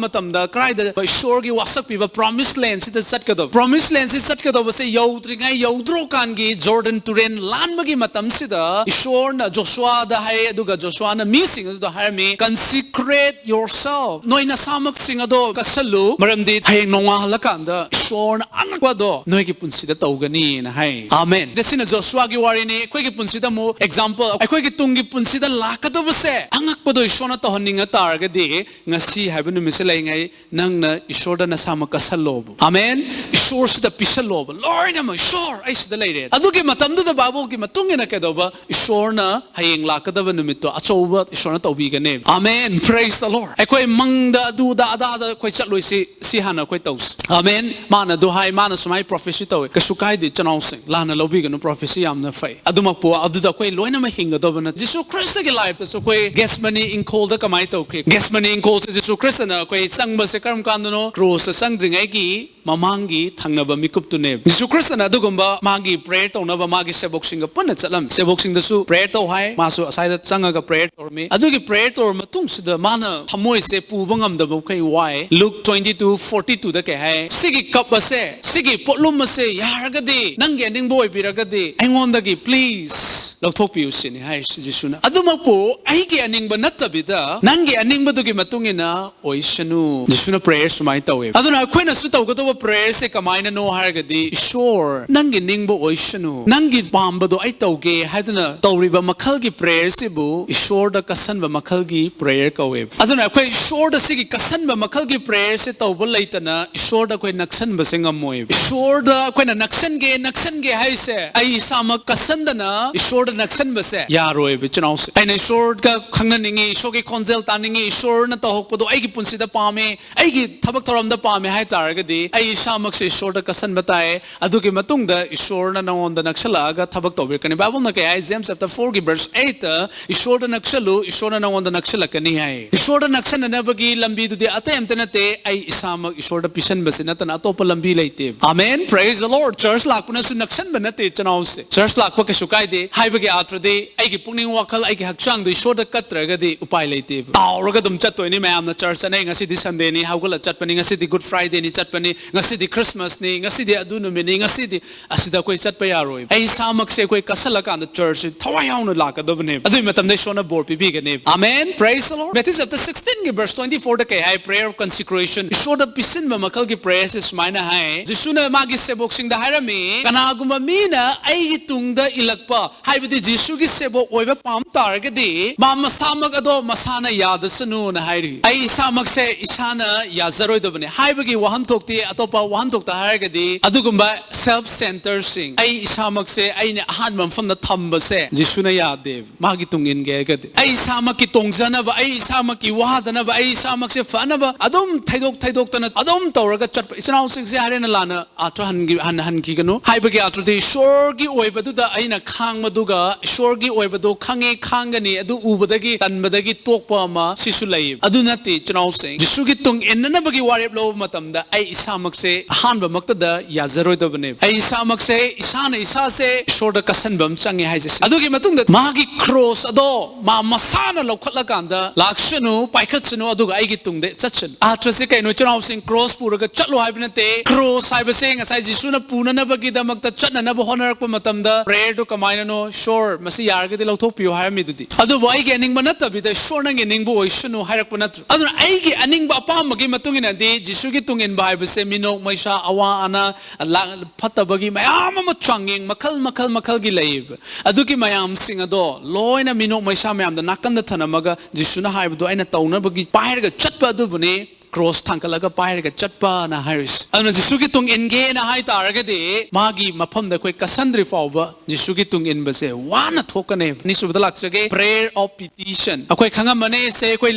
ꯃꯇꯝꯗ ꯀꯗꯥꯏꯗ? ꯏꯁꯣꯔꯒꯤ ꯋꯥꯁꯛꯄꯤꯕ promised land ꯁꯤꯗ ꯆꯠꯀꯗꯕ꯫ Promised land ꯁꯤ ꯆꯠꯀꯗꯧꯕꯁꯦ ꯌꯧꯗ꯭ꯔꯤꯉꯩ, ꯌꯧꯗ꯭ꯔꯣꯀꯥꯟꯒꯤ ꯖꯣꯔꯗꯟ ꯇꯨꯔꯦꯜ ꯂꯥꯟꯕꯒꯤ ꯃꯇꯝꯁꯤꯗ ꯏꯁꯣꯔꯅ ꯖꯣꯁꯨꯋꯥꯗ ꯍꯥꯏ, ꯑꯗꯨꯒ ꯖꯣꯁꯨꯋꯥꯅ ꯃꯤꯁꯤꯡ ꯑꯗꯨꯗ ꯍꯥꯏꯔꯝꯃꯤ, "Consecrate yourself, ꯅꯣꯏ ꯅꯁꯥꯃꯛꯁꯤꯡ ꯑꯗꯣ ꯀꯠꯁꯜꯂꯨ, ꯃꯔꯝꯗꯤ ꯍꯌꯦꯡ ꯅꯣꯡꯉꯥꯜꯂꯀꯥꯟꯗ ꯏꯁꯣꯔꯅ ꯑꯉꯛꯄꯗꯣ ꯅꯣꯏꯒꯤ ꯄꯨꯟꯁꯤꯗ ꯇꯧꯒꯅꯤꯅ" ꯍꯥꯏ꯫ ꯑꯥꯃꯦꯟ꯫ ꯁꯤꯅ ꯖꯣꯁꯨꯋꯥꯒꯤ ꯋꯥꯔꯤꯅꯤ꯫ ꯑꯩꯈꯣꯏꯒꯤ ꯄꯨꯟꯁꯤꯗ ꯑꯃꯨꯛ example, ꯑꯩꯈꯣꯏꯒꯤ ꯇꯨꯡꯒꯤ ꯄꯨꯟꯁꯤꯗ ꯂꯥꯛꯀꯗꯕꯁꯦ ꯑꯉꯛꯄꯗꯣ ꯏꯁꯣꯔꯅ ꯇꯧꯍꯟꯅꯤꯡꯉ ꯇꯥꯔꯒꯗꯤ ꯉꯁꯤ ꯍꯥꯏꯕ ꯅꯨꯃꯤꯠꯁꯦ ꯂꯩꯉꯩ ꯅꯪꯅ ꯏꯁꯣꯔꯗ ꯅꯁꯥꯃꯛ ꯀꯠꯁꯜꯂꯣꯕ꯫ ꯑꯥꯃꯦꯟ꯫ ꯏꯁꯣꯔꯁꯤꯗ ꯄꯤꯁꯜꯂꯣꯕ ꯂꯣꯏꯅꯃꯛ꯫ "ꯏꯁꯣꯔ, ꯑꯩ ꯁꯤꯗ ꯂꯩꯔꯦ"꯫ ꯑꯗꯨꯒꯤ ꯃꯇꯝꯗꯨꯗ ꯕꯥꯏꯕꯜꯒꯤ ꯃꯇꯨꯡ ꯏꯟꯅ ꯀꯩꯗꯧꯕ? ꯏꯁꯣꯔꯅ ꯍꯌꯦꯡ ꯂꯥꯛꯀꯗꯕ ꯅꯨꯃꯤꯠꯇꯣ ꯑꯆꯧꯕ ꯏꯁꯣꯔꯅ ꯇꯧꯕꯤꯒꯅꯦꯕ꯫ ꯑꯥꯃꯦꯟ꯫ Praise the Lord꯫ ꯑꯩꯈꯣꯏ ꯃꯪꯗ ꯑꯗꯨꯗ ꯑꯗꯥꯗ ꯑꯩꯈꯣꯏ ꯆꯠꯂꯣꯏꯁꯤ, ꯁꯤ ꯍꯥꯟꯅ ꯑꯩꯈꯣꯏ ꯇꯧꯁꯤ꯫ ꯑꯥꯃꯦꯟ꯫ ꯃꯥꯅ ꯑꯗꯨ ꯍꯥꯏ, ꯃꯥꯅ ꯁꯨꯃꯥꯏꯅ prophecy ꯇꯧꯋꯦ꯫ ꯀꯩꯁꯨ ꯀꯥꯏꯗꯦ, ꯏꯆꯤꯟ ꯏꯅꯥꯎꯁꯤꯡ, ꯂꯥꯟꯅ ꯂꯧꯕꯤꯒꯅꯨ, prophecy ꯌꯥꯝꯅ ꯐꯩ꯫ ꯑꯗꯨꯃꯛꯄꯨ ꯑꯗꯨꯗ ꯑꯩꯈꯣꯏ ꯂꯣꯏꯅꯃꯛ ꯍꯤꯡꯒꯗꯕ ꯅꯠꯇꯦ꯫ ꯖꯤꯁꯨ ꯈ꯭ꯔꯤꯁꯇꯒꯤ ꯂꯥꯏꯐꯇꯁꯨ ꯑꯩꯈꯣꯏ ꯒꯦꯁꯃꯅꯤ ꯏꯪꯈꯣꯜꯗ ꯀꯃꯥꯏꯅ ꯇꯧꯈ꯭ꯔꯤ? ꯒꯦꯁꯃꯅꯤ ꯏꯪꯈꯣꯜꯁꯦ ꯖꯤꯁꯨ ꯈ꯭ꯔꯤꯁꯇꯅ ꯑꯩꯈꯣꯏ ꯆꯪꯕꯁꯦ ꯀꯔꯝ ꯀꯥꯟꯗꯅꯣ? ꯀ꯭ꯔꯨꯁꯇ ꯆꯪꯗ꯭ꯔꯤꯉꯩꯒꯤ ꯃꯃꯥꯡꯒꯤ ꯊꯪꯅꯕ ꯃꯤꯀꯨꯞꯇꯨꯅꯦꯕ꯫ ꯖꯤꯁꯨ ꯈ꯭ꯔꯤꯁꯇꯅ ꯑꯗꯨꯒꯨꯝꯕ ꯃꯥꯒꯤ prayer ꯇꯧꯅꯕ ꯃꯥꯒꯤ ꯁꯦꯕꯣꯛꯁꯤꯡꯒ ꯄꯨꯟꯅ ꯆꯠꯂꯝꯃꯤ꯫ ꯁꯦꯕꯣꯛꯁꯤꯡꯗꯁꯨ prayer ꯇꯧ ꯍꯥꯏ, ꯃꯥꯁꯨ ꯑꯁꯥꯏꯗ ꯆꯪꯉꯒ prayer ꯇꯧꯔꯝꯃꯤ꯫ ꯑꯗꯨꯒꯤ prayer ꯇꯧꯔ ꯃꯇꯨꯡꯁꯤꯗ ꯃꯥꯅ ꯊꯃꯣꯏꯁꯦ ꯄꯨꯕ ꯉꯝꯗꯕ ꯃꯈꯩ ꯋꯥꯏ꯫ Luke twenty two forty two ꯗ ꯀꯩ ꯍꯥꯏ? "ꯁꯤꯒꯤ ꯀꯞ ꯑꯁꯦ, ꯁꯤꯒꯤ ꯄꯣꯠꯂꯨꯝ ꯑꯁꯦ ꯌꯥꯔꯒꯗꯤ, ꯅꯪꯒꯤ ꯑꯅꯤꯡꯕ ꯑꯣꯏꯕꯤꯔꯒꯗꯤ ꯑꯩꯉꯣꯟꯗꯒꯤ please ꯂꯧꯊꯣꯛꯄꯤꯌꯨ" ꯁꯤꯅꯤ ꯍꯥꯏꯔꯤꯁꯤ ꯖꯤꯁꯨꯅ꯫ "ꯑꯗꯨꯃꯛꯄꯨ ꯑꯩꯒꯤ ꯑꯅꯤꯡꯕ ꯅꯠꯇꯕꯤꯗ ꯅꯪꯒꯤ ꯑꯅꯤꯡꯕꯗꯨꯒꯤ ꯃꯇꯨꯡ ꯏꯟꯅ ꯑꯣꯏꯁꯅꯨ"꯫ ꯖꯤꯁꯨꯅ prayer ꯁꯨꯃꯥꯏꯅ ꯇꯧꯋꯦ꯫ ꯑꯗꯨꯅ ꯑꯩꯈꯣꯏꯅꯁꯨ ꯇꯧꯒꯗꯧꯕ prayer ꯁꯦ ꯀꯃꯥꯏꯅꯅꯣ ꯍꯥꯏꯔꯒꯗꯤ, "ꯏꯁꯣꯔ, ꯅꯪꯒꯤ ꯅꯤꯡꯕ ꯑꯣꯏꯁꯅꯨ, ꯅꯪꯒꯤ ꯄꯥꯝꯕꯗꯣ ꯑꯩ ꯇꯧꯒꯦ" ꯍꯥꯏꯗꯨꯅ ꯇꯧꯔꯤꯕ ꯃꯈꯜꯒꯤ prayer ꯁꯤꯕꯨ ꯏꯁꯣꯔꯗ ꯀꯠꯁꯟꯕ ꯃꯈꯜꯒꯤ prayer ꯀꯧꯋꯦꯕ꯫ ꯑꯗꯨꯅ ꯑꯩꯈꯣꯏ ꯏꯁꯣꯔꯗ ꯁꯤꯒꯤ ꯀꯠꯁꯟꯕ ꯃꯈꯜꯒꯤ prayer ꯁꯦ ꯇꯧꯕ ꯂꯩꯇꯅ ꯏꯁꯣꯔꯗ ꯑꯩꯈꯣꯏ ꯅꯛꯁꯟꯕꯁꯦ ꯉꯝꯃꯣꯏꯕ꯫ ꯏꯁꯣꯔꯗ ꯑꯩꯈꯣꯏꯅ ꯅꯛꯁꯟꯒꯦ, ꯅꯛꯁꯟꯒꯦ ꯍꯥꯏꯁꯦ ꯑꯩ ꯏꯁꯥꯃꯛ ꯀꯠꯁꯟꯗꯅ ꯏꯁꯣꯔꯗ ꯅꯛꯁꯟꯕꯁꯦ ꯌꯥꯔꯣꯏꯕ, ꯏꯆꯤꯟ ꯏꯅꯥꯎꯁꯦ꯫ ꯑꯩꯅ ꯏꯁꯣꯔꯒ ꯈꯪꯅꯅꯤꯡꯉꯤ, ꯏꯁꯣꯔꯒꯤ ꯈꯣꯟꯖꯦꯜ ꯇꯥꯅꯤꯡꯉꯤ, ꯏꯁꯣꯔꯅ ꯇꯧꯍꯧꯕꯗꯣ ꯑꯩꯒꯤ ꯄꯨꯟꯁꯤꯗ ꯄꯥꯝꯃꯦ, ꯑꯩꯒꯤ ꯊꯕꯛ ꯊꯧꯔꯝꯗ ꯄꯥꯝꯃꯦ ꯍꯥꯏ ꯇꯥꯔꯒꯗꯤ ꯑꯩ ꯏꯁꯥꯃꯛꯁꯦ ꯏꯁꯣꯔꯗ ꯀꯠꯁꯟꯕ ꯇꯥꯏ꯫ ꯑꯗꯨꯒꯤ ꯃꯇꯨꯡꯗ ꯏꯁꯣꯔꯅ ꯅꯉꯣꯟꯗ ꯅꯛꯁꯜꯂꯛꯑꯒ ꯊꯕꯛ ꯇꯧꯕꯤꯔꯛꯀꯅꯤ꯫ ꯕꯥꯏꯕꯜꯅ ꯀꯩ ꯍꯥꯏ? James chapter four ꯒꯤ verse eight ꯇ, "ꯏꯁꯣꯔꯗ ꯅꯛꯁꯜꯂꯨ, ꯏꯁꯣꯔꯅ ꯅꯉꯣꯟꯗ ꯅꯛꯁꯜꯂꯛꯀꯅꯤ" ꯍꯥꯏ꯫ ꯏꯁꯣꯔꯗ ꯅꯛꯁꯟꯅꯅꯕꯒꯤ ꯂꯝꯕꯤꯗꯨꯗꯤ ꯑꯇꯩ ꯑꯝꯇ ꯅꯠꯇꯦ, ꯑꯩ ꯏꯁꯥꯃꯛ ꯏꯁꯣꯔꯗ ꯄꯤꯁꯟꯕꯁꯤ ꯅꯠꯇꯅ ꯑꯇꯣꯞꯄ ꯂꯝꯕꯤ ꯂꯩꯇꯦ꯫ Amen, praise the Lord. Church ꯂꯥꯛꯄꯅꯁꯨ ꯅꯛꯁꯟꯕ ꯅꯠꯇꯦ, ꯏꯆꯤꯟ ꯏꯅꯥꯎꯁꯦ꯫ Church ꯂꯥꯛꯄ ꯀꯩꯁꯨ ꯀꯥꯏꯗꯦ ꯍꯥꯏꯕꯒꯤ ꯑꯥꯔꯊꯗꯤ ꯑꯩꯒꯤ ꯄꯨꯛꯅꯤꯡ ꯋꯥꯈꯜ, ꯑꯩꯒꯤ ꯍꯛꯆꯥꯡꯗꯣ ꯏꯁꯣꯔꯗ ꯀꯠꯇ꯭ꯔꯒꯗꯤ ꯎꯄꯥꯏ ꯂꯩꯇꯦꯕ꯫ ꯇꯥꯎꯔꯒ ꯑꯗꯨꯝ ꯆꯠꯇꯣꯏꯅꯤ꯫ ꯃꯌꯥꯝꯅ church ꯆꯠꯅꯩ, ꯉꯁꯤꯗꯤ Sunday ꯅꯤ, ꯍꯧꯒꯠꯂ ꯆꯠꯄꯅꯤ, ꯉꯁꯤꯗꯤ Good Friday ꯅꯤ ꯆꯠꯄꯅꯤ, ꯉꯁꯤꯗꯤ Christmas ꯅꯤ, ꯉꯁꯤꯗꯤ ꯑꯗꯨ ꯅꯨꯃꯤꯠꯅꯤ, ꯉꯁꯤꯗꯤ, ꯑꯁꯤꯗ ꯑꯩꯈꯣꯏ ꯆꯠꯄ ꯌꯥꯔꯣꯏ꯫ ꯑꯩ ꯏꯁꯥꯃꯛꯁꯦ ꯑꯩꯈꯣꯏ ꯀꯠꯁꯜꯂꯀꯥꯟꯗ church ꯁꯤ ꯊꯋꯥꯏ ꯌꯥꯎꯅ ꯂꯥꯛꯀꯗꯕꯅꯦꯕ꯫ ꯑꯗꯨꯒꯤ ꯃꯇꯝꯗ ꯏꯁꯣꯔꯅ ꯕꯣꯔ ꯄꯤꯕꯤꯒꯅꯦꯕ꯫ Amen, praise the Lord. Matthew chapter sixteen ꯒꯤ verse twenty four ꯗ ꯀꯩ ꯍꯥꯏ? Prayer of consecration, ꯏꯁꯣꯔꯗ ꯄꯤꯁꯤꯟꯕ ꯃꯈꯜꯒꯤ prayer ꯁꯦ ꯁꯨꯃꯥꯏꯅ ꯍꯥꯏ꯫ ꯖꯤꯁꯨꯅ ꯃꯥꯒꯤ ꯁꯦꯕꯣꯛꯁꯤꯡꯗ ꯍꯥꯏꯔꯝꯃꯤ, "ꯀꯅꯥꯒꯨꯝꯕ ꯃꯤꯅ ꯑꯩꯒꯤ ꯇꯨꯡꯗ ꯏꯜꯂꯛꯄ", ꯍꯥꯏꯕꯗꯤ ꯖꯤꯁꯨꯒꯤ ꯁꯦꯕꯣꯛ ꯑꯣꯏꯕ ꯄꯥꯝ ꯇꯥꯔꯒꯗꯤ ꯃꯥ ꯃꯁꯥꯃꯛ ꯑꯗꯣ ꯃꯁꯥꯅ ꯌꯥꯗꯁꯅꯨꯅ ꯍꯥꯏꯔꯤ꯫ ꯑꯩ ꯏꯁꯥꯃꯛꯁꯦ ꯏꯁꯥꯅ ꯌꯥꯖꯔꯣꯏꯗꯕꯅꯤ ꯍꯥꯏꯕꯒꯤ ꯋꯥꯍꯟꯊꯣꯛꯇꯤ ꯑꯇꯣꯞꯄ ꯋꯥꯍꯟꯊꯣꯛꯇ ꯍꯥꯏꯔꯒꯗꯤ ꯑꯗꯨꯒꯨꯝꯕ self centre ꯁꯤꯡ, ꯑꯩ ꯏꯁꯥꯃꯛꯁꯦ ꯑꯩꯅ ꯑꯍꯥꯟꯕ ꯃꯐꯝꯗ ꯊꯝꯕꯁꯦ ꯖꯤꯁꯨꯅ ꯌꯥꯗꯦꯕ꯫ ꯃꯥꯒꯤ ꯇꯨꯡ ꯏꯟꯒꯦ ꯍꯥꯏꯔꯒꯗꯤ ꯑꯩ ꯏꯁꯥꯃꯛꯀꯤ ꯇꯣꯡꯖꯅꯕ, ꯑꯩ ꯏꯁꯥꯃꯛꯀꯤ ꯋꯥꯗꯅꯕ, ꯑꯩ ꯏꯁꯥꯃꯛꯁꯦ ꯐꯅꯕ ꯑꯗꯨꯝ ꯊꯩꯗꯣꯛ ꯊꯩꯗꯣꯛꯇꯅ ꯑꯗꯨꯝ ꯇꯧꯔꯒ ꯆꯠꯄ, ꯏꯆꯤꯟ ꯏꯅꯥꯎꯁꯤꯡꯁꯦ ꯍꯥꯏꯔꯦꯅ ꯂꯥꯟꯅ ꯑꯥꯔꯊ ꯍꯟꯈꯤ-, ꯍꯟ-, ꯍꯟꯈꯤꯒꯅꯨ꯫ ꯍꯥꯏꯕꯒꯤ ꯑꯥꯔꯊꯗꯤ ꯏꯁꯣꯔꯒꯤ ꯑꯣꯏꯕꯗꯨꯗ ꯑꯩꯅ ꯈꯥꯡꯕꯗꯨꯒ ꯑ, ꯏꯁꯣꯔꯒꯤ ꯑꯣꯏꯕꯗꯣ ꯈꯪꯉꯦ, ꯈꯥꯡꯒꯅꯤ, ꯑꯗꯨ ꯎꯕꯗꯒꯤ ꯇꯟꯕꯗꯒꯤ ꯇꯣꯛꯄ ꯑꯃ, ꯁꯤꯁꯨ ꯂꯩꯌꯦꯕ꯫ ꯑꯗꯨ ꯅꯠꯇꯦ, ꯏꯆꯤꯟ ꯏꯅꯥꯎꯁꯤꯡ, ꯖꯤꯁꯨꯒꯤ ꯇꯨꯡ ꯏꯟꯅꯅꯕꯒꯤ ꯋꯥꯔꯦꯞ ꯂꯧꯕ ꯃꯇꯝꯗ ꯑꯩ ꯏꯁꯥꯃꯛꯁꯦ ꯑꯍꯥꯟꯕꯃꯛꯇꯗ ꯌꯥꯖꯔꯣꯏꯗꯕꯅꯦꯕ꯫ ꯑꯩ ꯏꯁꯥꯃꯛꯁꯦ, ꯏꯁꯥꯅ ꯏꯁꯥꯁꯦ ꯏꯁꯣꯔꯗ ꯀꯠꯁꯟꯕ ꯑꯃ ꯆꯪꯉꯦ ꯍꯥꯏꯁꯦ ꯁꯤ꯫ ꯑꯗꯨꯒꯤ ꯃꯇꯨꯡꯗ ꯃꯥꯒꯤ ꯀ꯭ꯔꯣꯁ ꯑꯗꯣ ꯃꯥ ꯃꯁꯥꯅ ꯂꯧꯈꯠꯂꯀꯥꯟꯗ, "ꯂꯥꯛꯁꯅꯨ, ꯄꯥꯏꯈꯠꯁꯅꯨ, ꯑꯗꯨꯒ ꯑꯩꯒꯤ ꯇꯨꯡꯗ ꯆꯠꯁꯅꯨ"꯫ ꯑꯥꯔꯊꯁꯦ ꯀꯩꯅꯣ, ꯏꯆꯤꯟ ꯏꯅꯥꯎꯁꯤꯡ? ꯀ꯭ꯔꯣꯁ ꯄꯨꯔꯒ ꯆꯠꯂꯣ ꯍꯥꯏꯕ ꯅꯠꯇꯦ꯫ ꯀ꯭ꯔꯣꯁ ꯍꯥꯏꯕꯁꯦ ꯉꯁꯥꯏ ꯖꯤꯁꯨꯅ ꯄꯨꯅꯅꯕꯒꯤꯗꯃꯛꯇ ꯆꯠꯅꯅꯕ ꯍꯣꯠꯅꯔꯛꯄ ꯃꯇꯝꯗ, ꯄ꯭ꯔꯦꯌꯔꯗꯨ ꯀꯃꯥꯏꯅꯅꯣ? "ꯏꯁꯣꯔ, ꯃꯁꯤ ꯌꯥꯔꯒꯗꯤ ꯂꯧꯊꯣꯛꯄꯤꯌꯨ" ꯍꯥꯏꯔꯝꯃꯤꯗꯨꯗꯤ꯫ "ꯑꯗꯨꯕꯨ ꯑꯩꯒꯤ ꯑꯅꯤꯡꯕ ꯅꯠꯇꯕꯤꯗ ꯏꯁꯣꯔ ꯅꯪꯒꯤ ꯑꯅꯤꯡꯕ ꯑꯣꯏꯁꯅꯨ" ꯍꯥꯏꯔꯛꯄ ꯅꯠꯇ꯭ꯔꯣ? ꯑꯗꯨꯅ ꯑꯩꯒꯤ ꯑꯅꯤꯡꯕ ꯑꯄꯥꯝꯕꯒꯤ ꯃꯇꯨꯡ ꯏꯟꯅꯗꯤ ꯖꯤꯁꯨꯒꯤ ꯇꯨꯡ ꯏꯟꯕ ꯍꯥꯏꯕꯁꯦ ꯃꯤꯅꯣꯛ ꯃꯩꯁꯥ, ꯑꯋꯥ ꯑꯅꯥ, ꯂꯥ-, ꯐꯠꯇꯕꯒꯤ ꯃꯌꯥꯝ ꯑꯃ, ꯆꯥꯡꯌꯦꯡ ꯃꯈꯜ ꯃꯈꯜ ꯃꯈꯜꯒꯤ ꯂꯩꯌꯦꯕ꯫ ꯑꯗꯨꯒꯤ ꯃꯌꯥꯝꯁꯤꯡ ꯑꯗꯣ ꯂꯣꯏꯅ ꯃꯤꯅꯣꯛ ꯃꯩꯁꯥ ꯃꯌꯥꯝꯗ ꯅꯥꯀꯟꯗ ꯊꯅꯝꯃꯒ ꯖꯤꯁꯨꯅ ꯍꯥꯏꯕꯗꯣ ꯑꯩꯅ ꯇꯧꯅꯕꯒꯤ ꯄꯥꯏꯔꯒ ꯆꯠꯄ ꯑꯗꯨꯕꯨꯅꯤ ꯀ꯭ꯔꯣꯁ ꯊꯥꯡꯒꯠꯂꯒ ꯄꯥꯏꯔꯒ ꯆꯠꯄꯅ ꯍꯥꯏꯔꯤꯁꯦ꯫ ꯑꯗꯨꯅ ꯖꯤꯁꯨꯒꯤ ꯇꯨꯡ ꯏꯟꯒꯦꯅ ꯍꯥꯏ ꯇꯥꯔꯒꯗꯤ ꯃꯥꯒꯤ ꯃꯐꯝꯗ ꯑꯩꯈꯣꯏ ꯀꯠꯁꯟꯗ꯭ꯔꯤ ꯐꯥꯎꯕ ꯖꯤꯁꯨꯒꯤ ꯇꯨꯡ ꯏꯟꯕꯁꯦ ꯋꯥꯅ ꯊꯣꯛꯀꯅꯦꯕ꯫ ꯑꯅꯤꯁꯨꯕꯗ ꯂꯥꯛꯆꯒꯦ, prayer of petition꯫ ꯑꯩꯈꯣꯏ ꯈꯪꯉꯝꯃꯅꯤ ꯁꯦ, ꯑꯩꯈꯣꯏ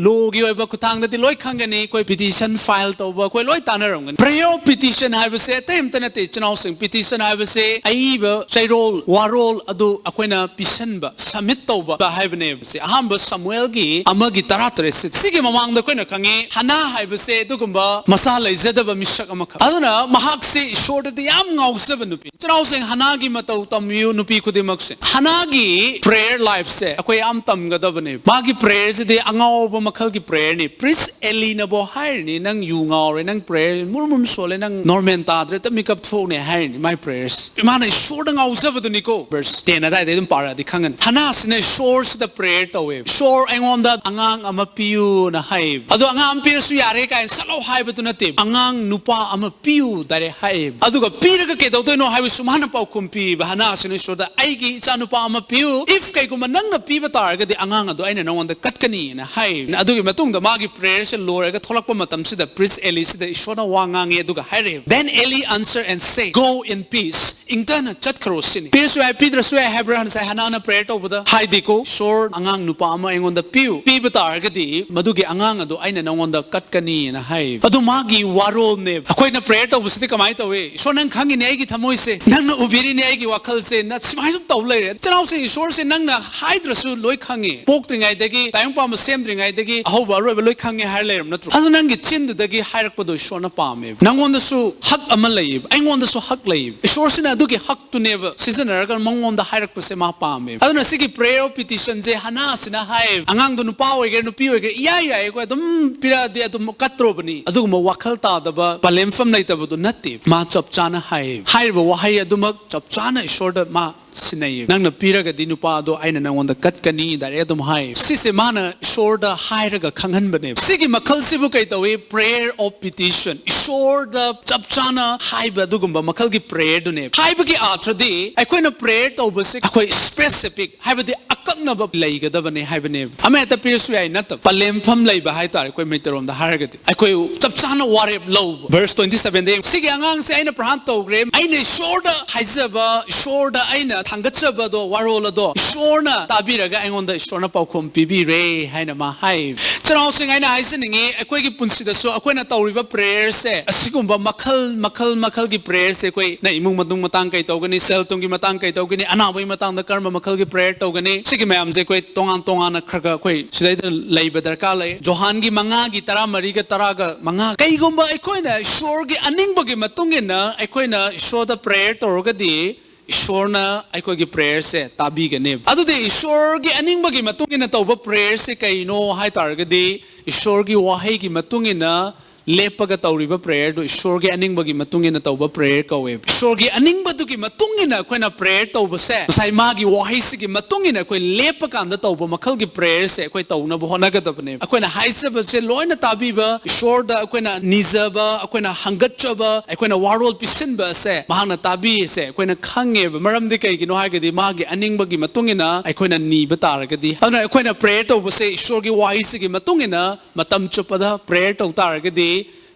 ꯂꯣꯒꯤ ꯑꯣꯏꯕ ꯈꯨꯠꯊꯥꯡꯗꯗꯤ ꯂꯣꯏ ꯈꯪꯒꯅꯤ, ꯑꯩꯈꯣꯏ ꯄꯤꯇꯤꯁꯟ ꯐꯥꯏꯜ ꯇꯧꯕ ꯑꯩꯈꯣꯏ ꯂꯣꯏ ꯇꯥꯟꯅꯔꯝꯒꯅꯤ꯫ Prayer of petition ꯍꯥꯏꯕꯁꯦ ꯑꯇꯩ ꯑꯝꯇ ꯅꯠꯇꯦ, ꯏꯆꯤꯟ ꯏꯅꯥꯎꯁꯤꯡ꯫ ꯄꯤꯇꯤꯁꯟ ꯍꯥꯏꯕꯁꯦ ꯑꯏꯕ ꯆꯩꯔꯣꯜ, ꯋꯥꯔꯣꯜ ꯑꯗꯨ ꯑꯩꯈꯣꯏꯅ ꯄꯤꯁꯟꯕ, ꯁꯕꯃꯤꯠ ꯇꯧꯕ ꯍꯥꯏꯕꯅꯦꯕ꯫ ꯁꯦ ꯑꯍꯥꯟꯕ ꯁꯃꯨꯑꯦꯜꯒꯤ ꯑꯃꯒꯤ ꯇꯔꯥꯇꯔꯦꯠꯁꯤ꯫ ꯁꯤꯒꯤ ꯃꯃꯥꯡꯗ ꯑꯩꯈꯣꯏꯅ ꯈꯪꯉꯤ, ꯍꯅꯥ ꯍꯥꯏꯕꯁꯦ ꯑꯗꯨꯒꯨꯝꯕ ꯃꯆꯥ ꯂꯩꯖꯗꯕ ꯃꯤꯁꯛ ꯑꯃꯈꯛ꯫ ꯑꯗꯨꯅ ꯃꯍꯥꯛꯁꯦ ꯏꯁꯣꯔꯗꯗꯤ ꯌꯥꯝ ꯉꯥꯎꯖꯕ ꯅꯨꯄꯤ꯫ ꯏꯆꯤꯟ ꯏꯅꯥꯎꯁꯤꯡ, ꯍꯅꯥꯒꯤ ꯃꯇꯧ ꯇꯝꯕꯤꯌꯨ, ꯅꯨꯄꯤ ꯈꯨꯗꯤꯡꯃꯛꯁꯦ꯫ ꯍꯅꯥꯒꯤ ꯄ꯭ꯔꯦꯌꯔ ꯂꯥꯏꯐꯁꯦ ꯑꯩꯈꯣꯏ ꯌꯥꯝ ꯇꯝꯒꯗꯕꯅꯦ꯫ ꯃꯥꯒꯤ ꯄ꯭ꯔꯦꯌꯔꯁꯤꯗꯤ ꯑꯉꯥꯎꯕ ꯃꯈꯜꯒꯤ ꯄ꯭ꯔꯦꯌꯔꯅꯤ꯫ ꯄ꯭ꯔꯤꯁ ꯑꯦꯂꯤꯅꯕꯨ ꯍꯥꯏꯔꯤꯅꯤ, "ꯅꯪ ꯌꯨ ꯉꯥꯎꯔꯦ, ꯅꯪ ꯄ꯭ꯔꯦꯌꯔ ꯃꯨꯔ ꯃꯨꯔ ꯁꯣꯜꯂꯦ, ꯅꯪ ꯅꯣꯔꯃꯦꯜ ꯇꯥꯗ꯭ꯔꯦ, ꯇꯞ ꯃꯤꯀꯞ ꯊꯣꯛꯅꯦ" ꯍꯥꯏꯔꯤꯅꯤ ꯃꯥꯏ ꯄ꯭ꯔꯦꯌꯔꯁꯦ꯫ ꯃꯥꯅ ꯏꯁꯣꯔꯗ ꯉꯥꯎꯖꯕꯗꯨꯅꯤꯀꯣ꯫ ꯚꯔꯁ ꯇꯦꯟ ꯑꯗꯥꯏꯗꯩ ꯑꯗꯨꯝ ꯄꯥꯔꯛꯑꯗꯤ ꯈꯪꯒꯅꯤ꯫ ꯍꯅꯥꯁꯤꯅ ꯏꯁꯣꯔꯁꯤꯗ ꯄ꯭ꯔꯦꯌꯔ ꯇꯧꯋꯦꯕ, "ꯏꯁꯣꯔ, ꯑꯩꯉꯣꯟꯗ ꯑꯉꯥꯡ ꯑꯃ ꯄꯤꯌꯨꯅ" ꯍꯥꯏꯌꯦꯕ꯫ ꯑꯗꯣ ꯑꯉꯥꯡ ꯑꯃ ꯄꯤꯔꯁꯨ ꯌꯥꯔꯦ ꯀꯥꯏꯅ ꯆꯠꯂꯣ ꯍꯥꯏꯕꯗꯨ ꯅꯠꯇꯦꯕ, "ꯑꯉꯥꯡ ꯅꯨꯄꯥ ꯑꯃ ꯄꯤꯌꯨ" ꯗꯥꯏꯔꯦꯛ ꯍꯥꯏꯌꯦꯕ꯫ ꯑꯗꯨꯒ ꯄꯤꯔꯒ ꯀꯩꯗꯧꯗꯣꯏꯅꯣ ꯍꯥꯏꯕꯁꯨ ꯃꯥꯅ ꯄꯥꯎꯈꯨꯝ ꯄꯤꯕ꯫ ꯍꯅꯥꯁꯤꯅ ꯏꯁꯣꯔꯗ, "ꯑꯩꯒꯤ ꯏꯆꯥ ꯅꯨꯄꯥ ꯑꯃ ꯄꯤꯌꯨ, if ꯀꯩꯒꯨꯝꯕ ꯅꯪꯅ ꯄꯤꯕ ꯇꯥꯔꯒꯗꯤ ꯑꯉꯥꯡ ꯑꯗꯣ ꯑꯩꯅ ꯅꯉꯣꯟꯗ ꯀꯠꯀꯅꯤꯅ" ꯍꯥꯏ꯫ ꯑꯗꯨꯒꯤ ꯃꯇꯨꯡꯗ ꯃꯥꯒꯤ ꯄ꯭ꯔꯦꯌꯔꯁꯦ ꯂꯣꯏꯔꯒ ꯊꯣꯛꯂꯛꯄ ꯃꯇꯝꯁꯤꯗ ꯄ꯭ꯔꯤꯁ ꯑꯦꯂꯤꯁꯤꯗ ꯏꯁꯣꯔꯅ ꯋꯥ ꯉꯥꯡꯉꯦ, ꯑꯗꯨꯒ ꯍꯥꯏꯔꯛꯑꯦ, "Then Eli answered and said, 'Go in peace.'" ꯏꯪꯇꯅ ꯆꯠꯈ꯭ꯔꯣ ꯁꯤꯅꯤ꯫ ꯄꯤꯔꯁꯨ ꯌꯥꯏ, ꯄꯤꯗ꯭ꯔꯁꯨ ꯌꯥꯏ ꯍꯥꯏꯕ꯭ꯔꯥ ꯉꯁꯥꯏ ꯍꯅꯥꯅ ꯄ꯭ꯔꯦꯌꯔ ꯇꯧꯕꯗ? ꯍꯥꯏꯗꯤꯀꯣ, "ꯏꯁꯣꯔ, ꯑꯉꯥꯡ ꯅꯨꯄꯥ ꯑꯃ ꯑꯩꯉꯣꯟꯗ ꯄꯤꯌꯨ, ꯄꯤꯕ ꯇꯥꯔꯒꯗꯤ ꯃꯗꯨꯒꯤ ꯑꯉꯥꯡ ꯑꯗꯣ ꯑꯩꯅ ꯅꯉꯣꯟꯗ ꯀꯠꯀꯅꯤꯅ ꯍꯥꯏ꯫ ꯑꯗꯨ ꯃꯥꯒꯤ ꯋꯥꯔꯣꯜꯅꯦꯕ꯫ ꯑꯩꯈꯣꯏꯅ ꯄ꯭ꯔꯦꯌꯔ ꯇꯧꯕꯁꯤꯗꯤ ꯀꯃꯥꯏꯅ ꯇꯧꯏ? "ꯏꯁꯣꯔ, ꯅꯪ ꯈꯪꯉꯤꯅꯦ ꯑꯩꯒꯤ ꯊꯃꯣꯏꯁꯦ, ꯅꯪꯅ ꯎꯕꯤꯔꯤꯅꯦ ꯑꯩꯒꯤ ꯋꯥꯈꯜꯁꯦ, ꯅ ꯁꯨꯃꯥꯏꯅ ꯁꯨꯝ ꯇꯧ ꯂꯩꯔꯦ꯫ ꯏꯆꯤꯟ ꯏꯅꯥꯎꯁꯦ, ꯏꯁꯣꯔꯁꯦ ꯅꯪꯅ ꯍꯥꯏꯗ꯭ꯔꯁꯨ ꯂꯣꯏ ꯈꯪꯉꯤ꯫ ꯄꯣꯛꯇ꯭ꯔꯤꯉꯩꯗꯒꯤ, ꯇꯥꯏꯕꯪ ꯄꯥꯟꯕ ꯁꯦꯝꯗ꯭ꯔꯤꯉꯩꯗꯒꯤ ꯑꯍꯧꯕ ꯑꯔꯣꯏꯕ ꯂꯣꯏ ꯈꯪꯉꯦ" ꯍꯥꯏꯔ ꯂꯩꯔꯕ ꯅꯠꯇ꯭ꯔꯣ? ꯑꯗꯨ ꯅꯪꯒꯤ ꯆꯤꯟꯗꯨꯗꯒꯤ ꯍꯥꯏꯔꯛꯄꯗꯣ ꯏꯁꯣꯔꯅ ꯄꯥꯝꯃꯦꯕ꯫ ꯅꯪꯉꯣꯟꯗꯁꯨ ꯍꯛ ꯑꯃ ꯂꯩꯌꯦꯕ, ꯑꯩꯉꯣꯟꯗꯁꯨ ꯍꯛ ꯂꯩꯌꯦꯕ꯫ ꯏꯁꯣꯔꯁꯤꯅ ꯑꯗꯨꯒꯤ ꯍꯛꯇꯨꯅꯦꯕ ꯁꯤꯖꯤꯟꯅꯔꯒ ꯃꯉꯣꯟꯗ ꯍꯥꯏꯔꯛꯄꯁꯦ ꯃꯥ ꯄꯥꯝꯃꯦꯕ꯫ ꯑꯗꯨꯅ ꯁꯤꯒꯤ prayer of petitionꯁꯦ ꯍꯅꯥꯁꯤꯅ ꯍꯥꯏꯌꯦꯕ, "ꯑꯉꯥꯡꯗꯣ ꯅꯨꯄꯥ ꯑꯣꯏꯒꯦꯔꯥ ꯅꯨꯄꯤ ꯑꯣꯏꯒꯦꯔꯥ ꯏꯌꯥ ꯌꯥꯏ, ꯑꯩꯈꯣꯏ ꯑꯗꯨꯝ ꯄꯤꯔꯛꯑꯗꯤ ꯑꯗꯨꯝ ꯀꯠꯇ꯭ꯔꯣꯕꯅꯤ"꯫ ꯑꯗꯨꯒꯨꯝꯕ ꯋꯥꯈꯜ ꯇꯥꯗꯕ, ꯄꯂꯦꯝꯐꯝ ꯂꯩꯇꯕꯗꯣ ꯅꯠꯇꯦ꯫ ꯃꯥ ꯆꯞ ꯆꯥꯅ ꯍꯥꯏꯌꯦꯕ꯫ ꯍꯥꯏꯔꯤꯕ ꯋꯥꯍꯩ ꯑꯗꯨꯃꯛ ꯆꯞ ꯆꯥꯅ ꯏꯁꯣꯔꯗ ꯃꯥ ꯁꯤꯟꯅꯩꯌꯦ꯫ "ꯅꯪꯅ ꯄꯤꯔꯒꯗꯤ ꯅꯨꯄꯥꯗꯣ ꯑꯩꯅ ꯅꯪꯉꯣꯟꯗ ꯀꯠꯀꯅꯤ", direct ꯑꯗꯨꯝ ꯍꯥꯏ꯫ ꯁꯤꯁꯦ ꯃꯥꯅ ꯏꯁꯣꯔꯗ ꯍꯥꯏꯔꯒ ꯈꯪꯍꯟꯕꯅꯦꯕ꯫ ꯁꯤꯒꯤ ꯃꯈꯜꯁꯤꯕꯨ ꯀꯩ ꯇꯧꯏ? Prayer of petition꯫ ꯏꯁꯣꯔꯗ ꯆꯞ ꯆꯥꯅ ꯍꯥꯏꯕ ꯑꯗꯨꯒꯨꯝꯕ ꯃꯈꯜꯒꯤ prayerꯗꯨꯅꯦꯕ꯫ ꯍꯥꯏꯕꯒꯤ ꯑꯥꯔꯊꯗꯤ ꯑꯩꯈꯣꯏꯅ prayer ꯇꯧꯕꯁꯦ ꯑꯩꯈꯣꯏ specific, ꯍꯥꯏꯕꯗꯤ ꯑꯀꯛꯅꯕ ꯂꯩꯒꯗꯕꯅꯦ ꯍꯥꯏꯕꯅꯦꯕ꯫ ꯑꯃ ꯍꯦꯛꯇ ꯄꯤꯔꯁꯨ ꯌꯥꯏ ꯅꯠꯇꯕ, ꯄꯂꯦꯝꯐꯝ ꯂꯩꯕ ꯍꯥꯏꯇꯥꯔꯦ, ꯑꯩꯈꯣꯏ ꯃꯩꯇꯩꯔꯣꯝꯗ ꯍꯥꯏꯔꯒꯗꯤ꯫ ꯑꯩꯈꯣꯏ ꯆꯞ ꯆꯥꯅ ꯋꯥꯔꯦꯞ ꯂꯧꯕ꯫ Verse twenty sevenꯗ, "ꯁꯤꯒꯤ ꯑꯉꯥꯡꯁꯦ ꯑꯩꯅ ꯄ꯭ꯔꯍꯥꯟ ꯇꯧꯈ꯭ꯔꯦ, ꯑꯩꯅ ꯏꯁꯣꯔꯗ ꯍꯥꯏꯖꯕ, ꯏꯁꯣꯔꯗ ꯑꯩꯅ ꯊꯥꯡꯒꯠꯆꯕꯗꯣ, ꯋꯥꯔꯣꯜ ꯑꯗꯣ ꯏꯁꯣꯔꯅ ꯇꯥꯕꯤꯔꯒ ꯑꯩꯉꯣꯟꯗ ꯏꯁꯣꯔꯅ ꯄꯥꯎꯈꯨꯝ ꯄꯤꯕꯤꯔꯦ" ꯍꯥꯏꯅ ꯃꯥ ꯍꯥꯏ꯫ ꯏꯆꯤꯟ ꯏꯅꯥꯎꯁꯤꯡ, ꯑꯩꯅ ꯍꯥꯏꯖꯅꯤꯡꯉꯤ, ꯑꯩꯈꯣꯏꯒꯤ ꯄꯨꯟꯁꯤꯗꯁꯨ ꯑꯩꯈꯣꯏꯅ ꯇꯧꯔꯤꯕ prayerꯁꯦ, ꯑꯁꯤꯒꯨꯝꯕ ꯃꯈꯜ ꯃꯈꯜ ꯃꯈꯜꯒꯤ prayerꯁꯦ, ꯑꯩꯈꯣꯏꯅ ꯏꯃꯨꯡ ꯃꯅꯨꯡ ꯃꯇꯥꯡ ꯀꯩ ꯇꯧꯒꯅꯤ, ꯁꯦꯜ ꯊꯨꯝꯒꯤ ꯃꯇꯥꯡ ꯀꯩ ꯇꯧꯒꯅꯤ, ꯑꯅꯥꯕꯒꯤ ꯃꯇꯥꯡꯗ ꯀꯔꯝꯕ ꯃꯈꯜꯒꯤ prayer ꯇꯧꯒꯅꯤ, ꯁꯤꯒꯤ ꯃꯌꯥꯝꯁꯦ ꯑꯩꯈꯣꯏ ꯇꯣꯉꯥꯟ ꯇꯣꯉꯥꯟꯅ ꯈꯔ ꯈꯔ ꯑꯩꯈꯣꯏ ꯁꯤꯗꯩꯗ ꯂꯩꯕ ꯗꯔꯀꯥꯔ ꯂꯩ꯫ ꯖꯣꯍꯥꯟꯒꯤ ꯃꯉꯥꯒꯤ ꯇꯔꯥꯃꯔꯤꯒ ꯇꯔꯥꯒ ꯃꯉꯥ, ꯀꯩꯒꯨꯝꯕ ꯑꯩꯈꯣꯏꯅ ꯏꯁꯣꯔꯒꯤ ꯑꯅꯤꯡꯕꯒꯤ ꯃꯇꯨꯡ ꯏꯟꯅ ꯑꯩꯈꯣꯏꯅ ꯏꯁꯣꯔꯗ prayer ꯇꯧꯔꯒꯗꯤ, ꯏꯁꯣꯔꯅ ꯑꯩꯈꯣꯏꯒꯤ prayerꯁꯦ ꯇꯥꯕꯤꯒꯅꯦꯕ꯫ ꯑꯗꯨꯗꯤ ꯏꯁꯣꯔꯒꯤ ꯑꯅꯤꯡꯕꯒꯤ ꯃꯇꯨꯡ ꯏꯟꯅ ꯇꯧꯕ prayerꯁꯦ ꯀꯩꯅꯣ ꯍꯥꯏ ꯇꯥꯔꯒꯗꯤ, ꯏꯁꯣꯔꯒꯤ ꯋꯥꯍꯩꯒꯤ ꯃꯇꯨꯡ ꯏꯟꯅ ꯂꯦꯞꯄꯒ ꯇꯧꯔꯤꯕ prayerꯗꯨ ꯏꯁꯣꯔꯒꯤ ꯑꯅꯤꯡꯕꯒꯤ ꯃꯇꯨꯡ ꯏꯟꯅ ꯇꯧꯕ prayer ꯀꯧꯋꯦꯕ꯫ ꯏꯁꯣꯔꯒꯤ ꯑꯅꯤꯡꯕꯗꯨꯒꯤ ꯃꯇꯨꯡ ꯏꯟꯅ ꯑꯩꯈꯣꯏꯅ prayer ꯇꯧꯕꯁꯦ, ꯉꯁꯥꯏ ꯃꯥꯒꯤ ꯋꯥꯍꯩꯁꯤꯒꯤ ꯃꯇꯨꯡ ꯏꯟꯅ ꯑꯩꯈꯣꯏ ꯂꯦꯞꯄ ꯀꯥꯟꯗ ꯇꯧꯕ ꯃꯈꯜꯒꯤ prayerꯁꯦ ꯑꯩꯈꯣꯏ ꯇꯧꯅꯕ ꯍꯣꯠꯅꯒꯗꯕꯅꯦꯕ꯫ ꯑꯩꯈꯣꯏꯅ ꯍꯥꯏꯖꯕꯁꯦ ꯂꯣꯏꯅ ꯇꯥꯕꯤꯕ, ꯏꯁꯣꯔꯗ ꯑꯩꯈꯣꯏꯅ ꯅꯤꯖꯕ, ꯑꯩꯈꯣꯏꯅ ꯍꯪꯒꯠꯆꯕ, ꯑꯩꯈꯣꯏꯅ ꯋꯥꯔꯣꯜ ꯄꯤꯁꯤꯟꯕ ꯑꯁꯦ ꯃꯍꯥꯛꯅ ꯇꯥꯕꯤꯁꯦ ꯑꯩꯈꯣꯏꯅ ꯈꯪꯉꯦꯕ꯫ ꯃꯔꯝꯗꯤ ꯀꯩꯒꯤꯅꯣ ꯍꯥꯏꯔꯒꯗꯤ ꯃꯥꯒꯤ ꯑꯅꯤꯡꯕꯒꯤ ꯃꯇꯨꯡ ꯏꯟꯅ ꯑꯩꯈꯣꯏꯅ ꯅꯤꯕ ꯇꯥꯔꯒꯗꯤ, ꯑꯗꯨꯅ ꯑꯩꯈꯣꯏꯅ prayer ꯇꯧꯕꯁꯦ ꯏꯁꯣꯔꯒꯤ ꯋꯥꯍꯩꯁꯤꯒꯤ ꯃꯇꯨꯡ ꯏꯟꯅ ꯃꯇꯝ ꯆꯨꯞꯄꯗ prayer ꯇꯧ ꯇꯥꯔꯒꯗꯤ,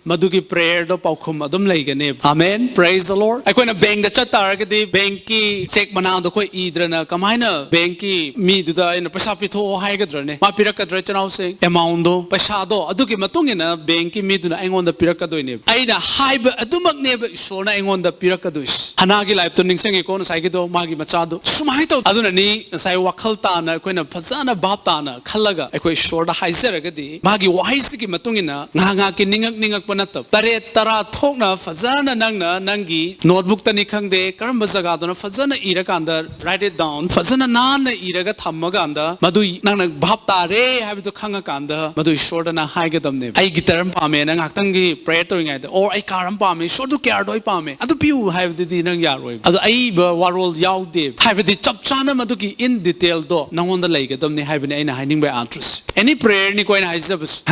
ꯃꯗꯨꯒꯤ prayer ꯗꯣ ꯄꯥꯎꯈꯨꯝ ꯑꯗꯨꯝ ꯂꯩꯒꯅꯦꯕ꯫ Amen, praise the Lord. ꯑꯩꯈꯣꯏꯅ bank ꯇ ꯆꯠ ꯇꯥꯔꯒꯗꯤ bank ꯀꯤ cheque ꯃꯅꯥꯗꯣ ꯑꯩꯈꯣꯏ ꯏꯗ꯭ꯔꯅ ꯀꯃꯥꯏꯅ bank ꯀꯤ ꯃꯤꯗꯨꯗ ꯑꯩꯅ ꯄꯩꯁꯥ ꯄꯤꯊꯣꯛꯑꯣ ꯍꯥꯏꯒꯗ꯭ꯔꯅꯦ? ꯃꯥ ꯄꯤꯔꯛꯀꯗ꯭ꯔꯥ, ꯏꯆꯤꯟ ꯏꯅꯥꯎꯁꯤꯡ? Amount ꯗꯣ, ꯄꯩꯁꯥꯗꯣ, ꯑꯗꯨꯒꯤ ꯃꯇꯨꯡ ꯏꯟꯅ bank ꯀꯤ ꯃꯤꯗꯨꯅ ꯑꯩꯉꯣꯟꯗ ꯄꯤꯔꯛꯀꯗꯣꯏꯅꯦꯕ꯫ ꯑꯩꯅ ꯍꯥꯏꯕ ꯑꯗꯨꯃꯛꯅꯦꯕ ꯏꯁꯣꯔꯅ ꯑꯩꯉꯣꯟꯗ ꯄꯤꯔꯛꯀꯗꯣꯏꯁꯦ꯫ ꯍꯅꯥꯒꯤ life ꯇꯣ ꯅꯤꯡꯁꯤꯡꯉꯤꯀꯣ, ꯉꯁꯥꯏꯒꯤꯗꯣ, ꯃꯥꯒꯤ ꯃꯆꯥꯗꯣ ꯁꯨꯃꯥꯏꯅ ꯇꯧ꯫ ꯑꯗꯨꯅꯅꯤ ꯉꯁꯥꯏ ꯋꯥꯈꯜ ꯇꯥꯅ ꯑꯩꯈꯣꯏꯅ ꯐꯖꯅ ꯚꯥꯞ ꯇꯥꯅ ꯈꯜꯂꯒ ꯑꯩꯈꯣꯏ ꯏꯁꯣꯔꯗ ꯍꯥꯏꯖꯔꯒꯗꯤ, ꯃꯥꯒꯤ ꯋꯥꯍꯩꯁꯤꯒꯤ ꯃꯇꯨꯡ ꯏꯟꯅ ꯉꯥꯏꯍꯥꯛ ꯉꯥꯏꯍꯥꯛꯀꯤ ꯅꯤꯡꯉꯛ ꯅꯤꯡꯉꯛꯄ ꯅꯠꯇꯕ, ꯇꯔꯦꯠ ꯇꯔꯥ ꯊꯣꯛꯅ ꯐꯖꯅ ꯅꯪꯅ ꯅꯪꯒꯤ notebook ꯇꯅꯤ ꯈꯪꯗꯦ, ꯀꯔꯝꯕ ꯖꯒꯥꯗꯅꯣ ꯐꯖꯅ ꯏꯔꯀꯥꯟꯗ, write it down, ꯐꯖꯅ ꯅꯥꯟꯅ ꯏꯔꯒ ꯊꯝꯃꯀꯥꯟꯗ, ꯃꯗꯨ ꯅꯪꯅ ꯚꯥꯞ ꯇꯥꯔꯦ ꯍꯥꯏꯕꯗꯨ ꯈꯪꯉꯀꯥꯟꯗ, ꯃꯗꯨ ꯏꯁꯣꯔꯗ ꯅꯪ ꯍꯥꯏꯒꯗꯕꯅꯦꯕ꯫ ꯑꯩ guitar ꯑꯃ ꯄꯥꯝꯃꯦꯅ ꯉꯥꯏꯍꯥꯛꯇꯪꯒꯤ prayer ꯇꯧꯔꯤꯉꯩꯗ, or ꯑꯩ car ꯑꯃ ꯄꯥꯝꯃꯦ, ꯏꯁꯣꯔꯗꯨ car ꯗꯣ ꯑꯩ ꯄꯥꯝꯃꯦ, ꯑꯗꯨ ꯄꯤꯌꯨ ꯍꯥꯏꯕꯗꯨꯗꯤ ꯅꯪ ꯌꯥꯔꯣꯏꯕ꯫ ꯑꯗꯣ ꯑꯏꯕ ꯋꯥꯔꯣꯜ ꯌꯥꯎꯗꯦ ꯍꯥꯏꯕꯗꯤ, ꯆꯞ ꯆꯥꯅ ꯃꯗꯨꯒꯤ in detail ꯗꯣ ꯅꯪꯉꯣꯟꯗ ꯂꯩꯒꯗꯕꯅꯤ ꯍꯥꯏꯕꯅꯤ ꯑꯩꯅ ꯍꯥꯏꯅꯤꯡꯕ ꯑꯥꯔꯊꯁꯦ꯫ Any prayer ꯅꯤꯀꯣ ꯑꯩꯅ ꯍꯥꯏꯖꯕꯁꯦ꯫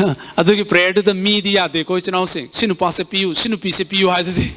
ꯑꯗꯨꯒꯤ prayer ꯗꯨꯗ ꯃꯤꯗꯤ ꯌꯥꯗꯦꯀꯣ, ꯏꯆꯤꯟ ꯏꯅꯥꯎꯁꯤꯡ꯫ "ꯁꯤ ꯅꯨꯄꯥꯁꯦ ꯄꯤꯌꯨ, ꯁꯤ ꯅꯨꯄꯤꯁꯦ ꯄꯤꯌꯨ" ꯍꯥꯏꯗꯨꯗꯤ,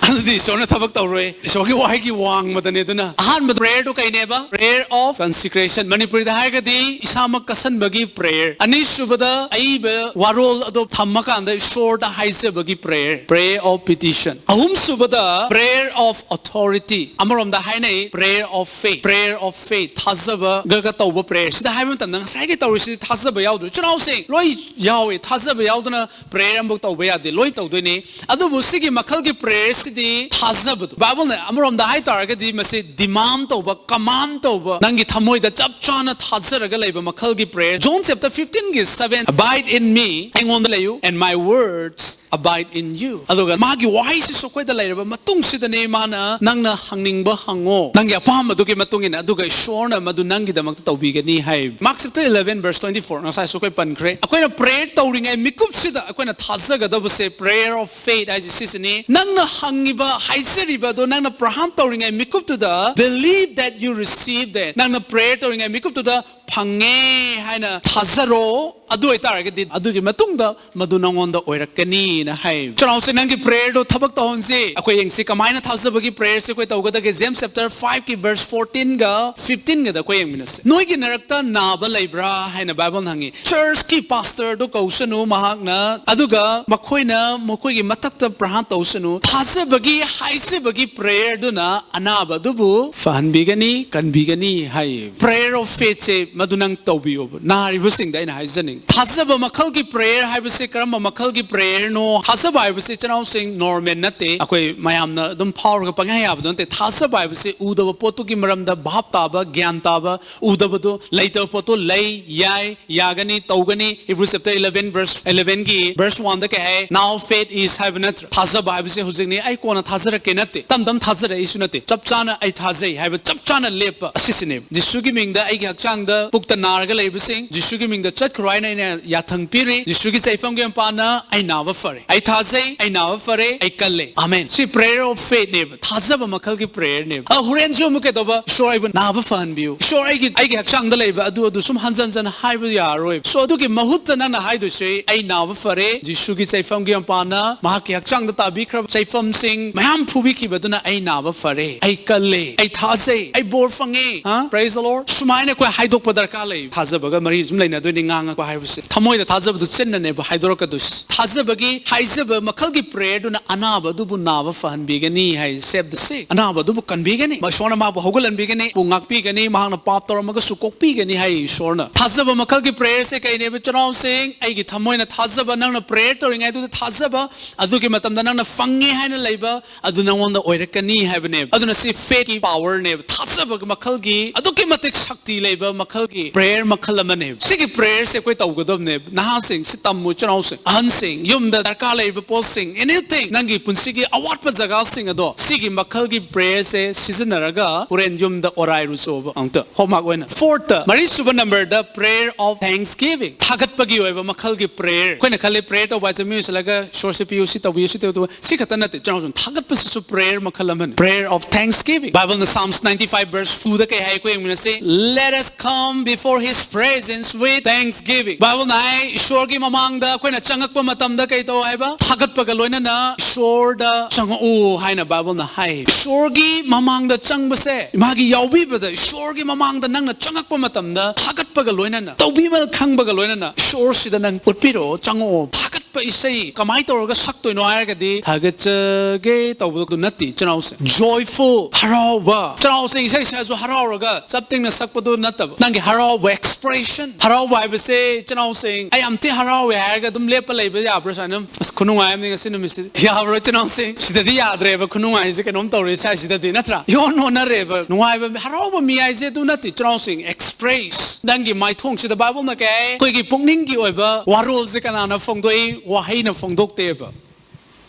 ꯑꯗꯨꯗꯤ ꯏꯁꯣꯔꯅ ꯊꯕꯛ ꯇꯧꯔꯣꯏ꯫ ꯏꯁꯣꯔꯒꯤ ꯋꯥꯍꯩꯒꯤ ꯋꯥꯡꯃꯗꯅꯦ꯫ ꯑꯗꯨꯅ ꯑꯍꯥꯟꯕ prayer ꯗꯣ ꯀꯩꯅꯦꯕ? Prayer of consecration꯫ ꯃꯅꯤꯄꯨꯔꯤꯗ ꯍꯥꯏꯔꯒꯗꯤ ꯏꯁꯥꯃꯛ ꯀꯠꯁꯟꯕꯒꯤ prayer꯫ ꯑꯅꯤꯁꯨꯕꯗ ꯑꯏꯕ ꯋꯥꯔꯣꯜ ꯑꯗꯣ ꯊꯝꯃꯀꯥꯟꯗ ꯏꯁꯣꯔꯗ ꯍꯥꯏꯖꯕꯒꯤ prayer, prayer of petition꯫ ꯑꯍꯨꯝꯁꯨꯕꯗ prayer of authority꯫ ꯑꯃꯔꯣꯝꯗ ꯍꯥꯏꯅꯩ prayer of faith, prayer of faith, ꯊꯥꯖꯕꯒ ꯇꯧꯕ prayer꯫ ꯁꯤꯗ ꯍꯥꯏꯕ ꯃꯇꯝꯗ ꯉꯁꯥꯏꯒꯤ ꯇꯧꯔꯤꯁꯤꯗꯤ ꯊꯥꯖꯕ ꯌꯥꯎꯗ꯭ꯔꯣ? ꯏꯆꯤꯟ ꯏꯅꯥꯎꯁꯤꯡ, ꯂꯣꯏ ꯌꯥꯎꯏ꯫ ꯊꯥꯖꯕ ꯌꯥꯎꯗꯅ prayer ꯑꯃꯐꯥꯎ ꯇꯧꯕ ꯌꯥꯗꯦ, ꯂꯣꯏ ꯇꯧꯗꯣꯏꯅꯤ꯫ ꯑꯗꯨꯕꯨ ꯁꯤꯒꯤ ꯃꯈꯜꯒꯤ prayer ꯁꯤꯗꯤ ꯊꯥꯖꯕꯗꯣ꯫ Bible ꯅ ꯑꯃꯔꯣꯝꯗ ꯍꯥꯏ ꯇꯥꯔꯒꯗꯤ ꯃꯁꯤ demand ꯇꯧꯕ, command ꯇꯧꯕ, ꯅꯪꯒꯤ ꯊꯃꯣꯏꯗ ꯆꯞ ꯆꯥꯅ ꯊꯥꯖꯔꯒ ꯂꯩꯕ ꯃꯈꯜꯒꯤ prayer꯫ John chapter fifteen ꯒꯤ seven, "Abide in me", ꯑꯩꯉꯣꯟꯗ ꯂꯩꯌꯨ, "and my words abide in you"꯫ ꯑꯗꯨꯒ ꯃꯥꯒꯤ ꯋꯥꯍꯩꯁꯤꯁꯨ ꯑꯩꯈꯣꯏꯗ ꯂꯩꯔꯕ ꯃꯇꯨꯡꯁꯤꯗꯅꯦ ꯃꯥꯅ, "ꯅꯪꯅ ꯍꯪꯅꯤꯡꯕ ꯍꯪꯉꯣ, ꯅꯪꯒꯤ ꯑꯄꯥꯝꯕꯗꯨꯒꯤ ꯃꯇꯨꯡ ꯏꯟꯅ, ꯑꯗꯨꯒ ꯏꯁꯣꯔꯅ ꯃꯗꯨ ꯅꯪꯒꯤꯗꯃꯛꯇ ꯇꯧꯕꯤꯒꯅꯤ" ꯍꯥꯏ꯫ Mark chapter eleven verse twenty-four, ꯉꯁꯥꯏꯁꯨ ꯑꯩꯈꯣꯏ ꯄꯟꯈ꯭ꯔꯦ꯫ ꯑꯩꯈꯣꯏꯅ prayer ꯇꯧꯔꯤꯉꯩ ꯃꯤꯀꯨꯞꯁꯤꯗ ꯑꯩꯈꯣꯏꯅ ꯊꯥꯖꯒꯗꯕꯁꯦ, prayer of faith ꯍꯥꯏꯁꯦ ꯁꯤꯁꯤꯅꯤ꯫ ꯅꯪꯅ ꯍꯪꯉꯤꯕ, ꯍꯥꯏꯖꯔꯤꯕ ꯑꯗꯣ ꯅꯪꯅ ꯄ꯭ꯔꯍꯥꯟ ꯇꯧꯔꯤꯉꯩ ꯃꯤꯀꯨꯞꯇꯨꯗ, believe that you received it꯫ ꯅꯪꯅ prayer ꯇꯧꯔꯤꯉꯩ ꯃꯤꯀꯨꯞꯇꯨꯗ ꯐꯪꯉꯦ ꯍꯥꯏꯅ ꯊꯥꯖꯔꯣ, ꯑꯗꯨ ꯑꯣꯏꯇꯥꯔꯒꯗꯤ ꯑꯗꯨꯒꯤ ꯃꯇꯨꯡꯗ ꯃꯗꯨ ꯅꯉꯣꯟꯗ ꯑꯣꯏꯔꯛꯀꯅꯤꯅ ꯍꯥꯏ꯫ ꯆꯅꯥꯎꯁꯦ, ꯅꯪꯒꯤ prayer ꯗꯣ ꯊꯕꯛ ꯇꯧꯍꯟꯁꯤ꯫ ꯑꯩꯈꯣꯏ ꯌꯦꯡꯁꯤ ꯀꯃꯥꯏꯅ ꯊꯥꯖꯕꯒꯤ prayer ꯁꯦ ꯑꯩꯈꯣꯏ ꯇꯧꯒꯗꯒꯦ꯫ James chapter five ꯀꯤ verse fourteen ꯒ fifteen ꯒꯗ ꯑꯩꯈꯣꯏ ꯌꯦꯡꯃꯤꯟꯅꯁꯤ꯫ "ꯅꯣꯏꯒꯤ ꯅꯔꯛꯇ ꯅꯥꯕ ꯂꯩꯕ꯭ꯔꯥ?" ꯍꯥꯏꯅ Bible ꯅ ꯍꯪꯉꯤ꯫ Church ꯀꯤ pastor ꯗꯣ ꯀꯧꯁꯅꯨ ꯃꯍꯥꯛꯅ, ꯑꯗꯨꯒ ꯃꯈꯣꯏꯅ ꯃꯈꯣꯏꯒꯤ ꯃꯊꯛꯇ ꯄ꯭ꯔꯍꯥꯟ ꯇꯧꯁꯅꯨ꯫ ꯊꯥꯖꯕꯒꯤ ꯍꯥꯏꯖꯕꯒꯤ prayer ꯗꯨꯅ ꯑꯅꯥꯕ ꯑꯗꯨꯕꯨ ꯐꯍꯟꯕꯤꯒꯅꯤ, ꯀꯟꯕꯤꯒꯅꯤ ꯍꯥꯏ꯫ Prayer of faith ꯁꯦ ꯃꯗꯨ ꯅꯪ ꯇꯧꯕꯤꯌꯣꯕ꯫ ꯅꯥꯔꯤꯕꯁꯤꯡꯗ ꯑꯩꯅ ꯍꯥꯏꯖꯅꯤꯡꯉꯤ, ꯊꯥꯖꯕ ꯃꯈꯜꯒꯤ prayer ꯍꯥꯏꯕꯁꯤ ꯀꯔꯝꯕ ꯃꯈꯜꯒꯤ prayer ꯅꯣ? ꯊꯥꯖꯕ ꯍꯥꯏꯕꯁꯤ, ꯏꯆꯤꯟ ꯏꯅꯥꯎꯁꯤꯡ, normal ꯅꯠꯇꯦ, ꯑꯩꯈꯣꯏ ꯃꯌꯥꯝꯅ ꯑꯗꯨꯝ ꯐꯥꯎꯔꯒ ꯄꯪꯌꯥ ꯌꯥꯕꯗꯣ ꯅꯠꯇꯦ꯫ ꯊꯥꯖꯕ ꯍꯥꯏꯕꯁꯤ ꯎꯗꯕ ꯄꯣꯠꯇꯨꯒꯤ ꯃꯔꯝꯗ ꯚꯥꯞ ꯇꯥꯕ, ꯒ꯭ꯌꯥꯟ ꯇꯥꯕ, ꯎꯗꯕꯗꯣ, ꯂꯩꯇꯕ ꯄꯣꯠꯇꯣ ꯂꯩ, ꯌꯥꯏ, ꯌꯥꯒꯅꯤ, ꯇꯧꯒꯅꯤ꯫ Hebrews chapter eleven verse eleven ꯒꯤ verse one ꯗ ꯀꯩ ꯍꯥꯏ? "Now faith is" ꯍꯥꯏꯕ ꯅꯠꯇ꯭ꯔꯥ? ꯊꯥꯖꯕ ꯍꯥꯏꯕꯁꯤ ꯍꯧꯖꯤꯛꯅꯤ, ꯑꯩ ꯀꯣꯟꯅ ꯊꯥꯖꯔꯛꯀꯦ ꯅꯠꯇꯦ, ꯇꯝ ꯇꯝ ꯊꯥꯖꯔꯛꯏꯁꯨ ꯅꯠꯇꯦ, ꯆꯞ ꯆꯥꯅ ꯑꯩ ꯊꯥꯖꯩ ꯍꯥꯏꯕ ꯆꯞ ꯆꯥꯅ ꯂꯦꯞꯄ ꯑꯁꯤꯁꯤꯅꯦꯕ꯫ ꯖꯤꯁꯨꯒꯤ ꯃꯤꯡꯗ ꯑꯩꯒꯤ ꯍꯛꯆꯥꯡꯗ ꯄꯨꯛꯇ ꯅꯥꯔꯒ ꯂꯩꯕꯁꯤꯡ, ꯖꯤꯁꯨꯒꯤ ꯃꯤꯡꯗ ꯆꯠꯈ꯭ꯔꯣ ꯍꯥꯏꯅ ꯑꯩꯅ ꯌꯥꯊꯪ ꯄꯤꯔꯤ꯫ ꯖꯤꯁꯨꯒꯤ ꯆꯩꯐꯝꯒꯤ ꯃꯄꯥꯟꯅ ꯑꯩ ꯅꯥꯕ ꯐꯔꯦ, ꯑꯩ ꯊꯥꯖꯩ, ꯑꯩ ꯅꯥꯕ ꯐꯔꯦ, ꯑꯩ ꯀꯜꯂꯦ꯫ ꯑꯃꯦꯟ꯫ ꯁꯤ prayer of faith ꯅꯦꯕ, ꯊꯥꯖꯕ ꯃꯈꯜꯒꯤ prayer ꯅꯦꯕ꯫ ꯑ, ꯍꯣꯔꯦꯟꯁꯨ ꯑꯃꯨꯛ ꯀꯩꯗꯧꯕ? "ꯏꯁꯣꯔ, ꯑꯩꯕꯨ ꯅꯥꯕ ꯐꯍꯟꯕꯤꯌꯨ꯫ ꯏꯁꯣꯔ, ꯑꯩꯒꯤ, ꯑꯩꯒꯤ ꯍꯛꯆꯥꯡꯗ ꯂꯩꯕ ꯑꯗꯨ, ꯑꯗꯨ ꯁꯨꯝ ꯍꯟꯖꯟ ꯍꯟꯖꯟ ꯍꯥꯏꯕ ꯌꯥꯔꯣꯏ"꯫ So ꯑꯗꯨꯒꯤ ꯃꯍꯨꯠꯇ ꯅꯪꯅ ꯍꯥꯏꯗꯣꯏꯁꯦ, "ꯑꯩ ꯅꯥꯕ ꯐꯔꯦ, ꯖꯤꯁꯨꯒꯤ ꯆꯩꯐꯝꯒꯤ ꯃꯄꯥꯟꯅ ꯃꯍꯥꯛꯀꯤ ꯍꯛꯆꯥꯡꯗ ꯇꯥꯕꯤꯈ꯭ꯔꯕ ꯆꯩꯐꯝꯁꯤꯡ ꯃꯌꯥꯝ ꯐꯨꯕꯤꯈꯤꯕꯗꯨꯅ ꯑꯩ ꯅꯥꯕ ꯐꯔꯦ, ꯑꯩ ꯀꯜꯂꯦ, ꯑꯩ ꯊꯥꯖꯩ, ꯑꯩ ꯕꯣꯔ ꯐꯪꯉꯦ"꯫ ꯍꯥ? Praise the Lord꯫ ꯁꯨꯃꯥꯏꯅ ꯑꯩꯈꯣꯏ ꯍꯥꯏꯗꯣꯛꯄ ꯗꯔꯀꯥꯔ ꯂꯩ꯫ ꯊꯥꯖꯕꯒ ꯃꯔꯤ ꯁꯨꯝ ꯂꯩꯅꯗꯣꯏꯅꯤ ꯉꯥꯡꯉꯛꯄ ꯍꯥꯏꯕꯁꯦ꯫ ꯊꯃꯣꯏꯗ ꯊꯥꯖꯕꯗꯨ ꯆꯤꯟꯅꯅꯦꯕ ꯍꯥꯏꯗꯣꯔꯛꯀꯗꯣꯏꯁꯦ꯫ ꯊꯥꯖꯕꯒꯤ ꯍꯥꯏꯖꯕ ꯃꯈꯜꯒꯤ prayer ꯗꯨꯅ ꯑꯅꯥꯕ ꯑꯗꯨꯕꯨ ꯅꯥꯕ ꯐꯍꯟꯕꯤꯒꯅꯤ ꯍꯥꯏ, save the sick꯫ ꯑꯅꯥꯕ ꯑꯗꯨꯕꯨ ꯀꯟꯕꯤꯒꯅꯤ, ꯏꯁꯣꯔꯅ ꯃꯥꯕꯨ ꯍꯧꯒꯠꯍꯟꯕꯤꯒꯅꯤ, ꯃꯥꯕꯨ ꯉꯥꯛꯄꯤꯒꯅꯤ, ꯃꯍꯥꯛꯅ ꯄꯥꯞ ꯇꯧꯔꯝꯃꯒꯁꯨ ꯀꯣꯛꯄꯤꯒꯅꯤ ꯍꯥꯏ ꯏꯁꯣꯔꯅ꯫ ꯊꯥꯖꯕ ꯃꯈꯜꯒꯤ prayer ꯁꯦ ꯀꯩꯅꯦꯕ, ꯏꯆꯤꯟ ꯏꯅꯥꯎꯁꯤꯡ? ꯑꯩꯒꯤ ꯊꯃꯣꯏꯅ ꯊꯥꯖꯕ, ꯅꯪꯅ prayer ꯇꯧꯔꯤꯉꯩꯗꯨꯗ ꯊꯥꯖꯕ, ꯑꯗꯨꯒꯤ ꯃꯇꯝꯗ ꯅꯪꯅ ꯐꯪꯉꯦ ꯍꯥꯏꯅ ꯂꯩꯕ, ꯑꯗꯨ ꯅꯉꯣꯟꯗ ꯑꯣꯏꯔꯛꯀꯅꯤ ꯍꯥꯏꯕꯅꯦꯕ꯫ ꯑꯗꯨꯅ ꯁꯤ faith ꯀꯤ power ꯅꯦꯕ, ꯊꯥꯖꯕ ꯃꯈꯜꯒꯤ, ꯑꯗꯨꯛꯀꯤ ꯃꯇꯤꯛ ꯁꯛꯇꯤ ꯂꯩꯕ ꯃꯈꯜꯒꯤ prayer ꯃꯈꯜ ꯑꯃꯅꯦꯕ꯫ ꯁꯤꯒꯤ prayer ꯁꯦ ꯑꯩꯈꯣꯏ ꯇꯧꯒꯗꯕꯅꯦꯕ꯫ ꯅꯍꯥꯁꯤꯡ, ꯁꯤ ꯇꯝꯃꯨ, ꯏꯆꯤꯟ ꯏꯅꯥꯎꯁꯤꯡ, ꯑꯍꯟꯁꯤꯡ, ꯌꯨꯝꯗ ꯗꯔꯀꯥꯔ ꯂꯩꯔꯤꯕ ꯄꯣꯠꯁꯤꯡ, anything, ꯅꯪꯒꯤ ꯄꯨꯟꯁꯤꯒꯤ ꯑꯋꯥꯠꯄ ꯖꯒꯥꯁꯤꯡ ꯑꯗꯣ ꯁꯤꯒꯤ ꯃꯈꯜꯒꯤ prayer ꯁꯦ ꯁꯤꯖꯤꯟꯅꯔꯒ ꯍꯣꯔꯦꯟ ꯌꯨꯝꯗ ꯑꯣꯔꯥꯏꯔꯨꯆꯣꯕ꯫ ꯑꯃꯨꯛꯇ homework ꯑꯣꯏꯅ꯫ Fourth ꯇ, ꯃꯔꯤꯁꯨꯕ number the prayer of thanksgiving, ꯊꯥꯒꯠꯄꯒꯤ ꯑꯣꯏꯕ ꯃꯈꯜꯒꯤ prayer꯫ ꯑꯩꯈꯣꯏꯅ ꯈꯜꯂꯤ prayer ꯇꯧꯕ ꯍꯥꯏꯁꯦ ꯃꯤ ꯎꯁꯤꯜꯂꯒ ꯏꯁꯣꯔꯁꯦ ꯄꯤꯌꯨ, ꯁꯤ ꯇꯧꯕꯤꯌꯨ, ꯁꯤ ꯇꯧꯕꯤꯌꯨ, ꯁꯤ ꯈꯛꯇ ꯅꯠꯇꯦ꯫ ꯏꯆꯤꯟ ꯏꯅꯥꯎꯁꯤꯡ, ꯊꯥꯒꯠꯄꯁꯤꯁꯨ prayer ꯃꯈꯜ ꯑꯃꯅꯤ, prayer of thanksgiving꯫ Bible ꯅ Psalms ninety five verse two ꯗ ꯀꯩ ꯍꯥꯏ? ꯑꯩꯈꯣꯏ ꯌꯦꯡꯃꯤꯟꯅꯁꯤ꯫ "Let us come Before his presence with thanksgiving. ꯕꯥꯏꯕꯜꯅ ꯍꯥꯏ, ꯏꯁꯣꯔꯒꯤ ꯃꯃꯥꯡꯗ ꯑꯩꯈꯣꯏꯅ ꯆꯪꯉꯛꯄ ꯃꯇꯝꯗ ꯀꯩ ꯇꯧ ꯍꯥꯏꯕ? ꯊꯥꯒꯠꯄꯒ ꯂꯣꯏꯅꯅ ꯏꯁꯣꯔꯗ ꯆꯪꯉꯛꯎ ꯍꯥꯏꯅ ꯕꯥꯏꯕꯜꯅ ꯍꯥꯏ꯫ ꯏꯁꯣꯔꯒꯤ ꯃꯃꯥꯡꯗ ꯆꯪꯕꯁꯦ, ꯃꯥꯒꯤ ꯌꯥꯎꯕꯤꯕꯗ, ꯏꯁꯣꯔꯒꯤ ꯃꯃꯥꯡꯗ ꯅꯪꯅ ꯆꯪꯉꯛꯄ ꯃꯇꯝꯗ ꯊꯥꯒꯠꯄꯒ ꯂꯣꯏꯅꯅ, ꯇꯧꯕꯤꯃꯜ ꯈꯪꯕꯒ ꯂꯣꯏꯅꯅ ꯏꯁꯣꯔꯁꯤꯗ ꯅꯪ ꯎꯠꯄꯤꯔꯛꯑꯣ, ꯆꯪꯉꯛꯑꯣ꯫ ꯊꯥꯒꯠꯄ ꯏꯁꯩ ꯀꯃꯥꯏꯅ ꯇꯧꯔꯒ ꯁꯛꯇꯣꯏꯅꯣ ꯍꯥꯏꯔꯒꯗꯤ, ꯊꯥꯒꯠꯆꯒꯦ ꯇꯧꯕꯗꯨ ꯅꯠꯇꯦ, ꯏꯆꯤꯟ ꯏꯅꯥꯎꯁꯦ꯫ Joyful, ꯍꯔꯥꯎꯕ꯫ ꯏꯆꯤꯟ ꯏꯅꯥꯎꯁꯦ, ꯏꯁꯩ ꯁꯛꯑꯁꯨ ꯍꯔꯥꯎꯔꯒ ꯆꯞ ꯇꯤꯡꯅ ꯁꯛꯄꯗꯨ ꯅꯠꯇꯕ, ꯅꯪꯒꯤ ꯍꯔꯥꯎꯕ expression꯫ ꯍꯔꯥꯎꯕ ꯍꯥꯏꯕꯁꯦ, ꯏꯆꯤꯟ ꯏꯅꯥꯎꯁꯤꯡ, "ꯑꯩ ꯌꯥꯝ ꯊꯤ ꯍꯔꯥꯎꯋꯦ" ꯍꯥꯏꯔꯒ ꯑꯗꯨꯝ ꯂꯦꯞꯄ ꯂꯩꯕ ꯌꯥꯕ꯭ꯔꯥ? ꯁꯨꯃꯥꯏꯅ ꯑꯗꯨꯝ, "ꯑꯁ, ꯈꯨꯅꯨꯡꯉꯥꯏ ꯑꯃꯅꯤ ꯉꯁꯤ ꯅꯨꯃꯤꯠꯁꯤꯗꯤ"? ꯌꯥꯕ꯭ꯔꯣ, ꯏꯆꯤꯟ ꯏꯅꯥꯎꯁꯤꯡ? ꯁꯤꯗꯗꯤ ꯌꯥꯗ꯭ꯔꯦꯕ, ꯈꯨꯅꯨꯡꯉꯥꯏꯁꯦ ꯀꯩꯅꯣꯝ ꯇꯧꯔꯦ ꯁ꯭ꯋꯥꯏꯁꯤꯗꯗꯤ, ꯅꯠꯇ꯭ꯔꯥ? ꯏꯍꯣꯟ ꯍꯣꯟꯅꯔꯦꯕ꯫ ꯅꯨꯡꯉꯥꯏꯕ, ꯍꯔꯥꯎꯕ ꯃꯤ ꯍꯥꯏꯁꯦ ꯑꯗꯨ ꯅꯠꯇꯦ, ꯏꯆꯤꯟ ꯏꯅꯥꯎꯁꯤꯡ꯫ Express, ꯅꯪꯒꯤ ꯃꯥꯏꯊꯣꯡꯁꯤꯗ ꯕꯥꯏꯕꯜꯅ ꯀꯩ ꯍꯥꯏ? ꯑꯩꯈꯣꯏꯒꯤ ꯄꯨꯛꯅꯤꯡꯒꯤ ꯑꯣꯏꯕ ꯋꯥꯔꯣꯜꯁꯦ ꯀꯅꯥꯅ ꯐꯣꯡꯗꯣꯛꯏ? ꯋꯥꯍꯩꯅ ꯐꯣꯡꯗꯣꯛꯇꯦꯕ꯫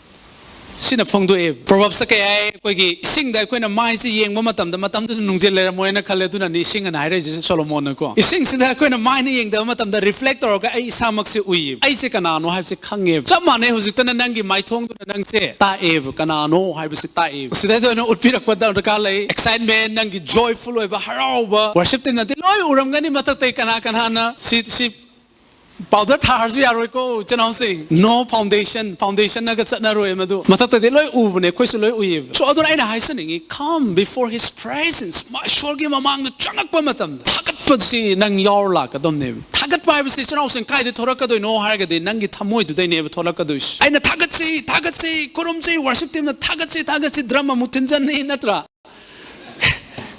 ꯁꯤꯅ ꯐꯣꯡꯗꯣꯛꯑꯦ꯫ Proverbsꯇ ꯀꯩ ꯍꯥꯏ? ꯑꯩꯈꯣꯏꯒꯤ ꯏꯁꯤꯡꯗ ꯑꯩꯈꯣꯏꯅ ꯃꯥꯏꯁꯦ ꯌꯦꯡꯕ ꯃꯇꯝꯗ, ꯃꯇꯝꯗꯨꯗ ꯅꯨꯡꯖꯤꯜ ꯂꯩꯔꯝꯃꯣꯏꯅ ꯈꯜꯂꯦ, ꯑꯗꯨꯅꯅꯤ ꯏꯁꯤꯡ ꯑꯅ ꯍꯥꯏꯔꯛꯏꯁꯦ ꯁꯣꯂꯣꯃꯣꯟꯅꯀꯣ꯫ ꯏꯁꯤꯡꯁꯤꯗ ꯑꯩꯈꯣꯏꯅ ꯃꯥꯏꯅ ꯌꯦꯡꯗꯕ ꯃꯇꯝꯗ reflect ꯇꯧꯔꯒ ꯑꯩ ꯏꯁꯥꯃꯛꯁꯦ ꯎꯏꯌꯦꯕ, ꯑꯩꯁꯦ ꯀꯅꯥꯅꯣ ꯍꯥꯏꯕꯁꯦ ꯈꯪꯉꯦꯕ꯫ ꯆꯞ ꯃꯥꯟꯅꯩ, ꯍꯧꯖꯤꯛꯇꯅ ꯅꯪꯒꯤ ꯃꯥꯏꯊꯣꯡꯗꯨꯅ ꯅꯪꯁꯦ ꯇꯥꯛꯑꯦꯕ, ꯀꯅꯥꯅꯣ ꯍꯥꯏꯕꯁꯦ ꯇꯥꯛꯑꯦꯕ꯫ ꯁꯤꯗꯩꯗ ꯑꯣꯏꯅ ꯎꯠꯄꯤꯔꯛꯄ ꯗꯔꯀꯥꯔ ꯂꯩ꯫ Excitement, ꯅꯪꯒꯤ joyful ꯑꯣꯏꯕ, ꯍꯔꯥꯎꯕ꯫ Worship teamꯅꯗꯤ ꯂꯣꯏ ꯎꯔꯝꯒꯅꯤ ꯃꯊꯛꯇꯩ ꯀꯅꯥ ꯀꯅꯥꯅ ꯁꯤ, ꯁꯤ Powder ꯊꯥꯔꯁꯨ ꯌꯥꯔꯣꯏꯀꯣ, ꯏꯆꯤꯟ ꯏꯅꯥꯎꯁꯤꯡ꯫ No foundation, foundationꯅꯒ ꯆꯠꯅꯔꯣꯏ ꯃꯗꯨ꯫ ꯃꯊꯛꯇꯗꯤ ꯂꯣꯏ ꯎꯕꯅꯦ, ꯑꯩꯈꯣꯏꯁꯨ ꯂꯣꯏ ꯎꯏꯌꯦꯕ꯫ So, ꯑꯗꯨꯅ ꯑꯩꯅ ꯍꯥꯏꯖꯅꯤꯡꯉꯤ, come before his presence, ꯃꯥ ꯏꯁꯣꯔꯒꯤ ꯃꯃꯥꯡꯗ ꯆꯪꯉꯛꯄ ꯃꯇꯝꯗ ꯊꯥꯒꯠꯄꯁꯤ ꯅꯪ ꯌꯥꯎꯔ ꯂꯥꯛꯀꯗꯕꯅꯦꯕ꯫ ꯊꯥꯒꯠꯄ ꯍꯥꯏꯕꯁꯤ, ꯏꯆꯤꯟ ꯏꯅꯥꯎꯁꯤꯡ, ꯀꯥꯏꯗ ꯊꯣꯔꯛꯀꯗꯣꯏꯅꯣ ꯍꯥꯏꯔꯒꯗꯤ, ꯅꯪꯒꯤ ꯊꯃꯣꯏꯗꯨꯗꯩꯅꯦꯕ ꯊꯣꯔꯛꯀꯗꯣꯏꯁꯤ꯫ ꯑꯩꯅ "ꯊꯥꯒꯠꯁꯤ, ꯊꯥꯒꯠꯁꯤ, ꯈꯨꯔꯨꯝꯁꯤ", worship teamꯅ "ꯊꯥꯒꯠꯁꯤ, ꯊꯥꯒꯠꯁꯤ", drum ꯑꯃꯨꯛ ꯊꯤꯟꯖꯟꯅꯤ, ꯅꯠꯇ꯭ꯔꯥ?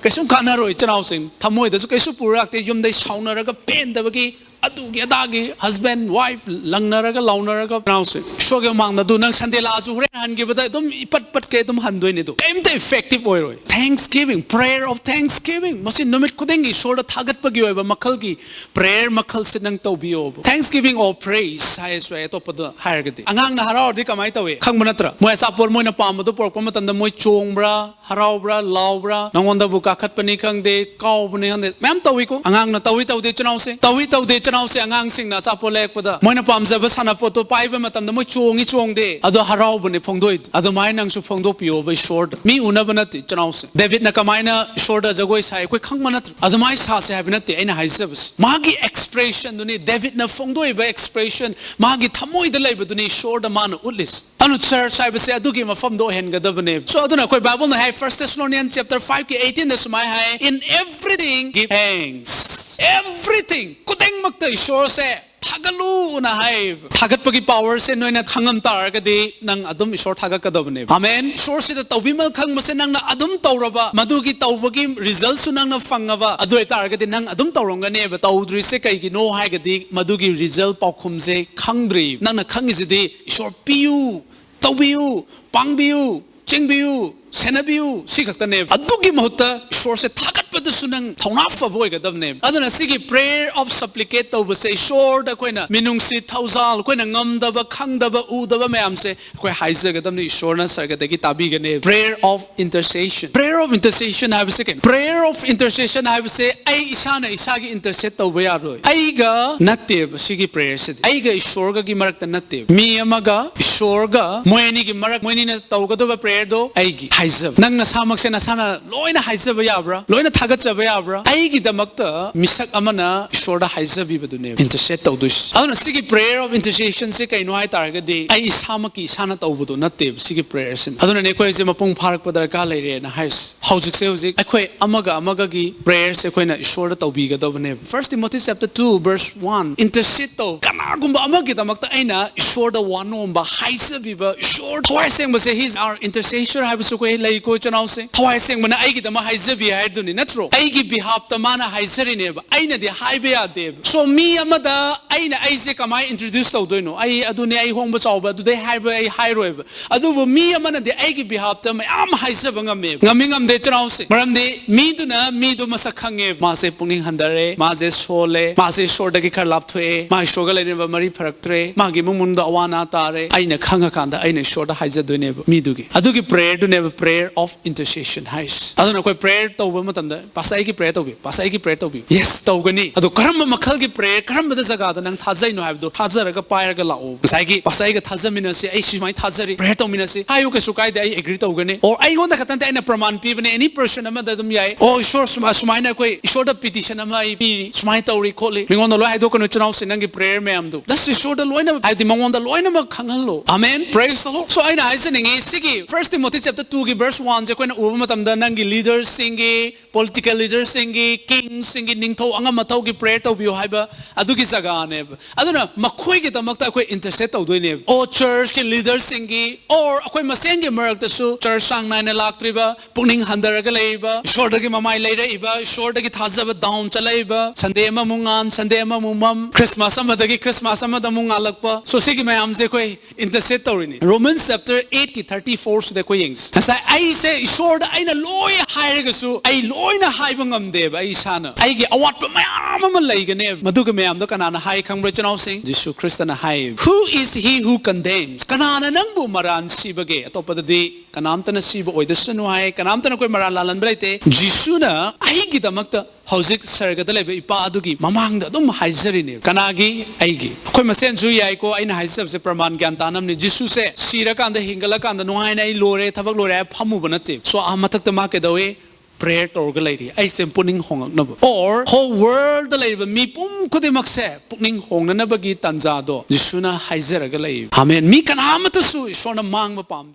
ꯀꯩꯁꯨꯝ ꯀꯥꯟꯅꯔꯣꯏ, ꯏꯆꯤꯟ ꯏꯅꯥꯎꯁꯤꯡ꯫ ꯊꯃꯣꯏꯗꯁꯨ ꯀꯩꯁꯨ ꯄꯨꯔꯛꯇꯦ꯫ ꯌꯨꯝꯗꯩ ꯁꯥꯎꯅꯔꯒ, ꯄꯦꯟꯗꯕꯒꯤ, ꯑꯗꯨꯒꯤ ꯑꯗꯥꯒꯤ, husband wife ꯂꯪꯅꯔꯒ ꯂꯥꯎꯅꯔꯒ, ꯏꯆꯤꯟ ꯏꯅꯥꯎꯁꯤꯡ, ꯏꯁꯣꯔꯒꯤ ꯃꯃꯥꯡꯗ ꯑꯗꯨ ꯅꯪ Sunday ꯂꯥꯛꯑꯁꯨ ꯍꯣꯔꯦꯟ ꯍꯟꯈꯤꯕꯗ ꯑꯗꯨꯝ ꯏꯄꯠ ꯄꯠꯀꯩ ꯑꯗꯨꯝ ꯍꯟꯗꯣꯏꯅꯦ꯫ ꯑꯗꯨ ꯀꯩꯝꯇ effective ꯑꯣꯏꯔꯣꯏ꯫ Thanksgiving, prayer of thanksgiving, ꯃꯁꯤ ꯅꯨꯃꯤꯠ ꯈꯨꯗꯤꯡꯒꯤ ꯏꯁꯣꯔꯗ ꯊꯥꯒꯠꯄꯒꯤ ꯑꯣꯏꯕ ꯃꯈꯜꯒꯤ prayer ꯃꯈꯜꯁꯦ ꯅꯪ ꯇꯧꯕꯤꯌꯣꯕ꯫ Thanksgiving or praise ꯍꯥꯏꯔꯁꯨ ꯌꯥꯏ, ꯑꯇꯣꯞꯄꯗ ꯍꯥꯏꯔꯒꯗꯤ꯫ ꯑꯉꯥꯡꯅ ꯍꯔꯥꯎꯔꯗꯤ ꯀꯃꯥꯏꯅ ꯇꯧꯏ ꯈꯪꯕ ꯅꯠꯇ꯭ꯔꯥ? ꯃꯣꯏ ꯑꯆꯥꯄꯣꯠ ꯃꯣꯏꯅ ꯄꯥꯝꯕꯗꯣ ꯄꯨꯔꯛꯄ ꯃꯇꯝꯗ ꯃꯣꯏ ꯆꯣꯡꯕ꯭ꯔꯥ, ꯍꯔꯥꯎꯕ꯭ꯔꯥ, ꯂꯥꯎꯕ꯭ꯔꯥ, ꯅꯉꯣꯟꯗꯕꯨ ꯀꯥꯈꯠꯄꯅꯤ ꯈꯪꯗꯦ, ꯀꯥꯎꯕꯅꯤ ꯈꯪꯗꯦ, ꯃꯌꯥꯝ ꯇꯧꯏꯀꯣ꯫ ꯑꯉꯥꯡꯅ ꯇꯧꯏ ꯇꯧꯗꯦ, ꯏꯆꯤꯟ ꯏꯅꯥꯎꯁꯤꯡ? ꯇꯧꯏ ꯇꯧꯗꯦ, ꯏꯆꯤꯟ ꯏꯆꯤꯟꯅꯥꯎꯁꯦ, ꯑꯉꯥꯡꯁꯤꯡꯅ ꯑꯆꯥꯄꯣꯠ ꯂꯩꯔꯛꯄꯗ ꯃꯣꯏꯅ ꯄꯥꯝꯖꯕ ꯁꯥꯟꯅꯄꯣꯠꯇꯣ ꯄꯥꯏꯕ ꯃꯇꯝꯗ ꯃꯣꯏ ꯆꯣꯡꯉꯤ ꯆꯣꯡꯗꯦ, ꯑꯗꯣ ꯍꯔꯥꯎꯕꯅꯦ ꯐꯣꯡꯗꯣꯛꯏꯗꯣ꯫ ꯑꯗꯨꯃꯥꯏꯅ ꯅꯪꯁꯨ ꯐꯣꯡꯗꯣꯛꯄꯤꯌꯣꯕ ꯏꯁꯣꯔꯗ꯫ ꯃꯤ ꯎꯅꯕ ꯅꯠꯇꯦ ꯏꯆꯤꯟꯅꯥꯎꯁꯦ꯫ ꯗꯦꯕꯤꯠꯅ ꯀꯃꯥꯏꯅ ꯏꯁꯣꯔꯗ ꯖꯒꯣꯏ ꯁꯥꯏ ꯑꯩꯈꯣꯏ ꯈꯪꯕ ꯅꯠꯇ꯭ꯔꯣ? ꯑꯗꯨꯃꯥꯏꯅ ꯁꯥꯁꯦ ꯍꯥꯏꯕ ꯅꯠꯇꯦ ꯑꯩꯅ ꯍꯥꯏꯖꯕꯁꯦ꯫ ꯃꯥꯒꯤ expressionꯗꯨꯅꯤ, ꯗꯦꯕꯤꯠꯅ ꯐꯣꯡꯗꯣꯛꯏꯕ expression, ꯃꯥꯒꯤ ꯊꯃꯣꯏꯗ ꯂꯩꯕꯗꯨꯅꯤ ꯏꯁꯣꯔꯗ ꯃꯥꯅ ꯎꯠꯂꯤꯁꯦ꯫ ꯑꯗꯨꯅ church ꯍꯥꯏꯕꯁꯦ ꯑꯗꯨꯒꯤ ꯃꯐꯝꯗꯣ ꯑꯣꯏꯍꯟꯒꯗꯕꯅꯦꯕ꯫ So ꯑꯗꯨꯅ ꯑꯩꯈꯣꯏ Bibleꯅ ꯍꯥꯏ, First Thessalonians chapter five ꯀꯤ eighteen ꯗ ꯁꯨꯃꯥꯏꯅ ꯍꯥꯏ, "In everything give thanks." Everything, ꯈꯨꯗꯤꯡꯃꯛꯇ ꯏꯁꯣꯔꯁꯦ ꯊꯥꯒꯠꯂꯨꯅ ꯍꯥꯏꯌꯦꯕ꯫ ꯊꯥꯒꯠꯄꯒꯤ powerꯁꯦ ꯅꯣꯏꯅ ꯈꯪꯉꯝ ꯇꯥꯔꯒꯗꯤ ꯅꯪ ꯑꯗꯨꯝ ꯏꯁꯣꯔ ꯊꯥꯒꯠꯀꯗꯕꯅꯦꯕ꯫ ꯑꯃꯦꯟ꯫ ꯏꯁꯣꯔꯁꯤꯗ ꯇꯧꯕꯤꯃꯜ ꯈꯪꯕꯁꯦ ꯅꯪꯅ ꯑꯗꯨꯝ ꯇꯧꯔꯕ, ꯃꯗꯨꯒꯤ ꯇꯧꯕꯒꯤ resultꯁꯨ ꯅꯪꯅ ꯐꯪꯉꯕ, ꯑꯗꯨ ꯑꯣꯏꯇꯥꯔꯒꯗꯤ ꯅꯪ ꯑꯗꯨꯝ ꯇꯧꯔꯝꯒꯅꯦꯕ꯫ ꯇꯧꯗ꯭ꯔꯤꯁꯦ ꯀꯩꯒꯤꯅꯣ ꯍꯥꯏꯔꯒꯗꯤ ꯃꯗꯨꯒꯤ result ꯄꯥꯎꯈꯨꯝꯁꯦ ꯈꯪꯗ꯭ꯔꯤ꯫ ꯅꯪꯅ ꯈꯪꯉꯤꯁꯤꯗꯤ ꯏꯁꯣꯔ ꯄꯤꯌꯨ, ꯇꯧꯕꯤꯌꯨ, ꯄꯥꯡꯕꯤꯌꯨ, ꯆꯦꯡꯕꯤꯌꯨ, ꯁꯦꯟꯅꯕꯤꯌꯨ, ꯁꯤ ꯈꯛꯇꯅꯦꯕ꯫ ꯑꯗꯨꯒꯤ ꯃꯍꯨꯠꯇ ꯏꯁꯣꯔꯁꯦ ꯊꯥꯒꯠꯄꯗꯁꯨ ꯅꯪ ꯊꯧꯅꯥ ꯐꯕ ꯑꯣꯏꯒꯗꯕꯅꯦꯕ꯫ ꯑꯗꯨꯅ ꯁꯤꯒꯤ prayer of supplicate ꯇꯧꯕꯁꯦ, ꯏꯁꯣꯔꯗ ꯑꯩꯈꯣꯏꯅ ꯃꯤꯅꯨꯡꯁꯤ, ꯊꯧꯖꯥꯜ, ꯑꯩꯈꯣꯏꯅ ꯉꯝꯗꯕ, ꯈꯪꯗꯕ, ꯎꯗꯕ ꯃꯌꯥꯝꯁꯦ ꯑꯩꯈꯣꯏ ꯍꯥꯏꯖꯒꯗꯕꯅꯤ, ꯏꯁꯣꯔꯅ ꯁꯔꯒꯗꯒꯤ ꯇꯥꯕꯤꯒꯅꯦꯕ꯫ Prayer of intercession, prayer of intercession ꯍꯥꯏꯕꯁꯦ ꯀꯩꯅꯣ? Prayer of intercession ꯍꯥꯏꯕꯁꯦ ꯑꯩ ꯏꯁꯥꯅ ꯏꯁꯥꯒꯤ intercede ꯇꯧꯕ ꯌꯥꯔꯣꯏ꯫ ꯑꯩꯒ ꯅꯠꯇꯦꯕ ꯁꯤꯒꯤ prayerꯁꯤꯗꯤ, ꯑꯩꯒ ꯏꯁꯣꯔꯒꯒꯤ ꯃꯔꯛꯇ ꯅꯠꯇꯦꯕ꯫ ꯃꯤ ꯑꯃꯒ ꯏꯁꯣꯔꯒ ꯃꯣꯏ ꯑꯅꯤꯒꯤ ꯃꯔꯛ, ꯃꯣꯏ ꯑꯅꯤꯅ ꯇꯧꯒꯗꯕ prayerꯗꯣ ꯑꯩꯒꯤ ꯍꯥꯏꯖꯕ꯫ ꯅꯪ ꯅꯁꯥꯃꯛꯁꯦ ꯅꯁꯥꯅ ꯂꯣꯏꯅ ꯍꯥꯏꯖꯕ ꯌꯥꯕ꯭ꯔꯥ? ꯂꯣꯏꯅ ꯊꯥꯒꯠꯆꯕ ꯌꯥꯕ꯭ꯔꯥ? ꯑꯩꯒꯤꯗꯃꯛꯇ ꯃꯤꯁꯛ ꯑꯃꯅ ꯏꯁꯣꯔꯗ ꯍꯥꯏꯖꯕꯤꯕꯗꯨꯅꯦꯕ intercede ꯇꯧꯗꯣꯏꯁꯦ꯫ ꯑꯗꯨꯅ ꯁꯤꯒꯤ prayer of intercessionꯁꯦ ꯀꯩꯅꯣ ꯍꯥꯏ ꯇꯥꯔꯒꯗꯤ ꯑꯩ ꯏꯁꯥꯃꯛꯀꯤ ꯏꯁꯥꯅ ꯇꯧꯕꯗꯣ ꯅꯠꯇꯦꯕ ꯁꯤꯒꯤ prayerꯁꯤꯅ꯫ ꯑꯗꯨꯅꯅꯦ ꯑꯩꯈꯣꯏꯁꯦ ꯃꯄꯨꯡ ꯐꯥꯔꯛꯄ ꯗꯔꯀꯥꯔ ꯂꯩꯔꯦꯅ ꯍꯥꯏꯔꯤꯁꯦ꯫ ꯍꯧꯖꯤꯛꯁꯦ ꯍꯧꯖꯤꯛ ꯑꯩꯈꯣꯏ ꯑꯃꯒ ꯑꯃꯒꯒꯤ prayerꯁꯦ ꯑꯩꯈꯣꯏꯅ ꯏꯁꯣꯔꯗ ꯇꯧꯕꯤꯒꯗꯕꯅꯦꯕ꯫ First Timothy chapter two verse one, intercede ꯇꯧ꯫ ꯀꯅꯥꯒꯨꯝꯕ ꯑꯃꯒꯤꯗꯃꯛꯇ ꯑꯩꯅ ꯏꯁꯣꯔꯗ ꯋꯥꯅꯣꯝꯕ, ꯍꯥꯏꯖꯕꯤꯕ, ꯏꯁꯣꯔ ꯊꯋꯥꯏ ꯑꯁꯦꯡꯕꯁꯦ, he is our intercessor ꯍꯥꯏꯕꯁꯨ ꯑꯩꯈꯣꯏ ꯂꯩꯀꯣ ꯏꯆꯤꯟꯅꯥꯎꯁꯦ꯫ ꯊꯋꯥꯏ ꯑꯁꯦꯡꯕꯅ ꯑꯩꯒꯤꯗꯃꯛ ꯍꯥꯏꯖꯕꯤ ꯍꯥꯏꯗꯨꯅꯤ ꯅꯠꯇ꯭ꯔꯣ? ꯑꯩꯒꯤ behalfꯇ ꯃꯥꯅ ꯍꯥꯏꯖꯔꯤꯅꯦꯕ, ꯑꯩꯅꯗꯤ ꯍꯥꯏꯕ ꯌꯥꯗꯦꯕ꯫ So ꯃꯤ ꯑꯃꯗ ꯑꯩꯅ ꯑꯩꯁꯦ ꯀꯃꯥꯏꯅ introduce ꯇꯧꯗꯣꯏꯅꯣ? ꯑꯩ ꯑꯗꯨꯅꯦ, ꯑꯩ ꯍꯣꯡꯕ ꯆꯥꯎꯕ, ꯑꯗꯨꯗꯩ ꯍꯥꯏꯕ ꯑꯩ ꯍꯥꯏꯔꯣꯏꯕ꯫ ꯑꯗꯨꯕꯨ ꯃꯤ ꯑꯃꯅꯗꯤ ꯑꯩꯒꯤ behalfꯇ ꯃꯌꯥꯝ ꯍꯥꯏꯖꯕ ꯉꯝꯃꯦꯕ꯫ ꯉꯝꯃꯤ ꯉꯝꯗꯦ ꯏꯆꯤꯟꯅꯥꯎꯁꯦ꯫ ꯃꯔꯝꯗꯤ ꯃꯤꯗꯨꯅ ꯃꯤꯗꯨ ꯃꯁꯛ ꯈꯪꯉꯦꯕ꯫ ꯃꯥꯁꯦ ꯄꯨꯛꯅꯤꯡ ꯍꯟꯊꯔꯦ, ꯃꯥꯁꯦ ꯁꯣꯜꯂꯦ, ꯃꯥꯁꯦ ꯏꯁꯣꯔꯗꯒꯤ ꯈꯔ ꯂꯥꯞꯊꯣꯛꯑꯦ, ꯃꯥ ꯏꯁꯣꯔꯒ ꯂꯩꯅꯕ ꯃꯔꯤ ꯐꯔꯛꯇ꯭ꯔꯦ, ꯃꯥꯒꯤ ꯏꯃꯨꯡ ꯃꯅꯨꯡꯗ ꯑꯋꯥ ꯑꯅꯥ ꯇꯥꯔꯦ, ꯑꯩꯅ ꯈꯪꯉꯀꯥꯟꯗ ꯑꯩꯅ ꯏꯁꯣꯔꯗ ꯍꯥꯏꯖꯗꯣꯏꯅꯦꯕ ꯃꯤꯗꯨꯒꯤ꯫ ꯑꯗꯨꯒꯤ prayer ꯗꯨꯅꯦꯕ prayer of intercession ꯍꯥꯏꯁꯦ꯫ ꯑꯗꯨꯅ ꯑꯩꯈꯣꯏ prayer ꯇꯧꯕ ꯃꯇꯝꯗ, "ꯄꯥꯁꯇꯔ, ꯑꯩꯒꯤ prayer ꯇꯧꯕꯤꯌꯨ, ꯄꯥꯁꯇꯔ, ꯑꯩꯒꯤ prayer ꯇꯧꯕꯤꯌꯨ"꯫ Yes, ꯇꯧꯒꯅꯤ꯫ ꯑꯗꯣ ꯀꯔꯝꯕ ꯃꯈꯜꯒꯤ prayer, ꯀꯔꯝꯕꯗ ꯖꯒꯥꯗ ꯅꯪ ꯊꯥꯖꯩꯅꯣ ꯍꯥꯏꯕꯗꯣ ꯊꯥꯖꯔꯒ ꯄꯥꯏꯔꯒ ꯂꯥꯛꯑꯣ꯫ ꯉꯁꯥꯏꯒꯤ, "ꯄꯥꯁꯇꯔ, ꯑꯩꯒ ꯊꯥꯖꯃꯤꯟꯅꯁꯤ, ꯑꯩ ꯁꯨꯃꯥꯏꯅ ꯊꯥꯖꯔꯤ, prayer ꯇꯧꯃꯤꯟꯅꯁꯤ" ꯍꯥꯏꯌꯨ, ꯀꯩꯁꯨ ꯀꯥꯏꯗꯦ, ꯑꯩ agree ꯇꯧꯒꯅꯤ꯫ Or ꯑꯩꯉꯣꯟꯗ ꯈꯛꯇ ꯅꯠꯇꯦ, ꯑꯩꯅ ꯄ꯭ꯔꯃꯥꯟ ꯄꯤꯕꯅꯦ, any person ꯑꯃꯗ ꯑꯗꯨꯝ ꯌꯥꯏ꯫ "ꯑꯣ ꯏꯁꯣꯔ, ꯁꯨꯃꯥꯏ-, ꯁꯨꯃꯥꯏꯅ ꯑꯩꯈꯣꯏ ꯏꯁꯣꯔꯗ petition ꯑꯃ ꯑꯩ ꯄꯤꯔꯤ, ꯁꯨꯃꯥꯏꯅ ꯇꯧꯔꯤ ꯈꯣꯠꯂꯤ"꯫ ꯃꯤꯉꯣꯟꯗ ꯂꯣꯏ ꯍꯥꯏꯗꯣꯛꯀꯅꯨ, ꯏꯆꯤꯟ ꯏꯅꯥꯎꯁꯦ, ꯅꯪꯒꯤ prayer ꯃꯌꯥꯝꯗꯣ꯫ Just ꯏꯁꯣꯔꯗ ꯂꯣꯏꯅꯃꯛ, ꯍꯥꯏꯕꯗꯤ ꯃꯉꯣꯟꯗ ꯂꯣꯏꯅꯃꯛ ꯈꯪꯍꯜꯂꯣ꯫ Amen, praise the Lord꯫ So ꯑꯩꯅ ꯍꯥꯏꯖꯅꯤꯡꯉꯤ, ꯁꯤꯒꯤ First Timothy chapter two ꯒꯤ verse one ꯁꯦ ꯑꯩꯈꯣꯏꯅ ꯎꯕ ꯃꯇꯝꯗ, ꯅꯪꯒꯤ leader ꯁꯤꯡꯒꯤ, political leader ꯁꯤꯡꯒꯤ, king ꯁꯤꯡꯒꯤ, ꯅꯤꯡꯊꯧ ꯑꯉꯝ ꯑꯊꯧꯒꯤ prayer ꯇꯧꯕꯤꯌꯨ ꯍꯥꯏꯕ ꯑꯗꯨꯒꯤ ꯖꯒꯥꯅꯦꯕ꯫ ꯑꯗꯨꯅ ꯃꯈꯣꯏꯒꯤꯗꯃꯛꯇ ꯑꯩꯈꯣꯏ intercede ꯇꯧꯗꯣꯏꯅꯦꯕ꯫ ꯑꯣ, church ꯀꯤ leader ꯁꯤꯡꯒꯤ, or ꯑꯩꯈꯣꯏ ꯃꯁꯦꯟꯒꯤ ꯃꯔꯛꯇꯁꯨ church ꯆꯥꯡ ꯅꯥꯏꯅ ꯂꯥꯛꯇ꯭ꯔꯤꯕ, ꯄꯨꯛꯅꯤꯡ ꯍꯟꯊꯔꯒ ꯂꯩꯔꯤꯕ, ꯏꯁꯣꯔꯗꯒꯤ ꯃꯃꯥꯏ ꯂꯩꯔꯛꯏꯕ, ꯏꯁꯣꯔꯗꯒꯤ ꯊꯥꯖꯕ down ꯆꯠꯂꯛꯏꯕ, Sunday ꯑꯃꯃꯨꯛ ꯉꯥꯟ, Sunday ꯑꯃꯃꯨꯛ ꯃꯝ, Christmas ꯑꯃꯗꯒꯤ Christmas ꯑꯃꯗ ꯑꯃꯨꯛ ꯉꯥꯜꯂꯛꯄ꯫ So ꯁꯤꯒꯤ ꯃꯌꯥꯝꯁꯦ ꯑꯩꯈꯣꯏ intercede ꯇꯧꯔꯤꯅꯤ꯫ Romans chapter eight ꯀꯤ thirty four ꯁꯤꯗ ꯑꯩꯈꯣꯏ ꯌꯦꯡꯁꯤ꯫ ꯉꯁꯥꯏ ꯑꯩꯁꯦ ꯏꯁꯣꯔꯗ ꯑꯩꯅ ꯂꯣꯏ ꯍꯥꯏꯔꯒꯁꯨ ꯑꯩ ꯂꯣꯏꯅ ꯍꯥꯏꯕ ꯉꯝꯗꯦꯕ, ꯑꯩ ꯏꯁꯥꯅ꯫ ꯑꯩꯒꯤ ꯑꯋꯥꯠꯄ ꯃꯌꯥꯝ ꯑꯃ ꯂꯩꯒꯅꯦꯕ꯫ ꯃꯗꯨꯒꯤ ꯃꯌꯥꯝꯗꯣ ꯀꯅꯥꯅ ꯍꯥꯏ ꯈꯪꯕ꯭ꯔꯥ, ꯏꯆꯤꯟ ꯏꯅꯥꯎꯁꯤꯡ? ꯖꯤꯁꯨ ꯈ꯭ꯔꯤꯁꯇꯅ ꯍꯥꯏ꯫ "Who is he who condemns?" ꯀꯅꯥꯅ ꯅꯪꯕꯨ ꯃꯔꯥꯟ ꯁꯤꯕꯒꯦ? ꯑꯇꯣꯞꯄꯗꯗꯤ "ꯀꯅꯥꯝꯇꯅ ꯁꯤꯕ ꯑꯣꯏꯗꯁꯅꯨ" ꯍꯥꯏ, ꯀꯅꯥꯝꯇꯅ ꯑꯩꯈꯣꯏ ꯃꯔꯥꯟ ꯂꯥꯜꯍꯟꯕ ꯂꯩꯇꯦ꯫ ꯖꯤꯁꯨꯅ ꯑꯩꯒꯤꯗꯃꯛꯇ ꯍꯧꯖꯤꯛ ꯁꯔꯒꯗ ꯂꯩꯕ ꯏꯄꯥ ꯑꯗꯨꯒꯤ ꯃꯃꯥꯡꯗ ꯑꯗꯨꯝ ꯍꯥꯏꯖꯔꯤꯅꯦ꯫ ꯀꯅꯥꯒꯤ? ꯑꯩꯒꯤ꯫ ꯑꯩꯈꯣꯏ ꯃꯁꯦꯟꯁꯨ ꯌꯥꯏꯀꯣ, ꯑꯩꯅ ꯍꯥꯏꯖꯕꯁꯦ ꯄ꯭ꯔꯃꯥꯟ ꯒ꯭ꯌꯥꯟ ꯇꯥꯅꯕꯅꯤ꯫ ꯖꯤꯁꯨꯁꯦ ꯁꯤꯔꯀꯥꯟꯗ, ꯍꯤꯡꯒꯠꯂꯀꯥꯟꯗ ꯅꯨꯡꯉꯥꯏꯅ "ꯑꯩ ꯂꯣꯏꯔꯦ, ꯊꯕꯛ ꯂꯣꯏꯔꯦ" ꯍꯥꯏꯔ ꯐꯝꯃꯨꯕ ꯅꯠꯇꯦ꯫ So ꯑꯥ ꯃꯊꯛꯇ ꯃꯥ ꯀꯩꯗꯧꯏ? Prayer ꯇꯧꯔꯒ ꯂꯩꯔꯤ, ꯑꯩꯁꯦ ꯄꯨꯛꯅꯤꯡ ꯍꯣꯡꯉꯛꯅꯕ꯫ Or whole world ꯗ ꯂꯩꯔꯤꯕ ꯃꯤꯄꯨꯝ ꯈꯨꯗꯤꯡꯃꯛꯁꯦ ꯄꯨꯛꯅꯤꯡ ꯍꯣꯡꯅꯅꯕꯒꯤ ꯇꯥꯟꯖꯥꯗꯣ ꯖꯤꯁꯨꯅ ꯍꯥꯏꯖꯔꯒ ꯂꯩ꯫ ꯑꯃꯦꯟ꯫ ꯃꯤ ꯀꯅꯥ ꯑꯃꯠꯇꯁꯨ ꯏꯁꯣꯔꯅ ꯃꯥꯡꯕ ꯄꯥꯝꯗꯦ꯫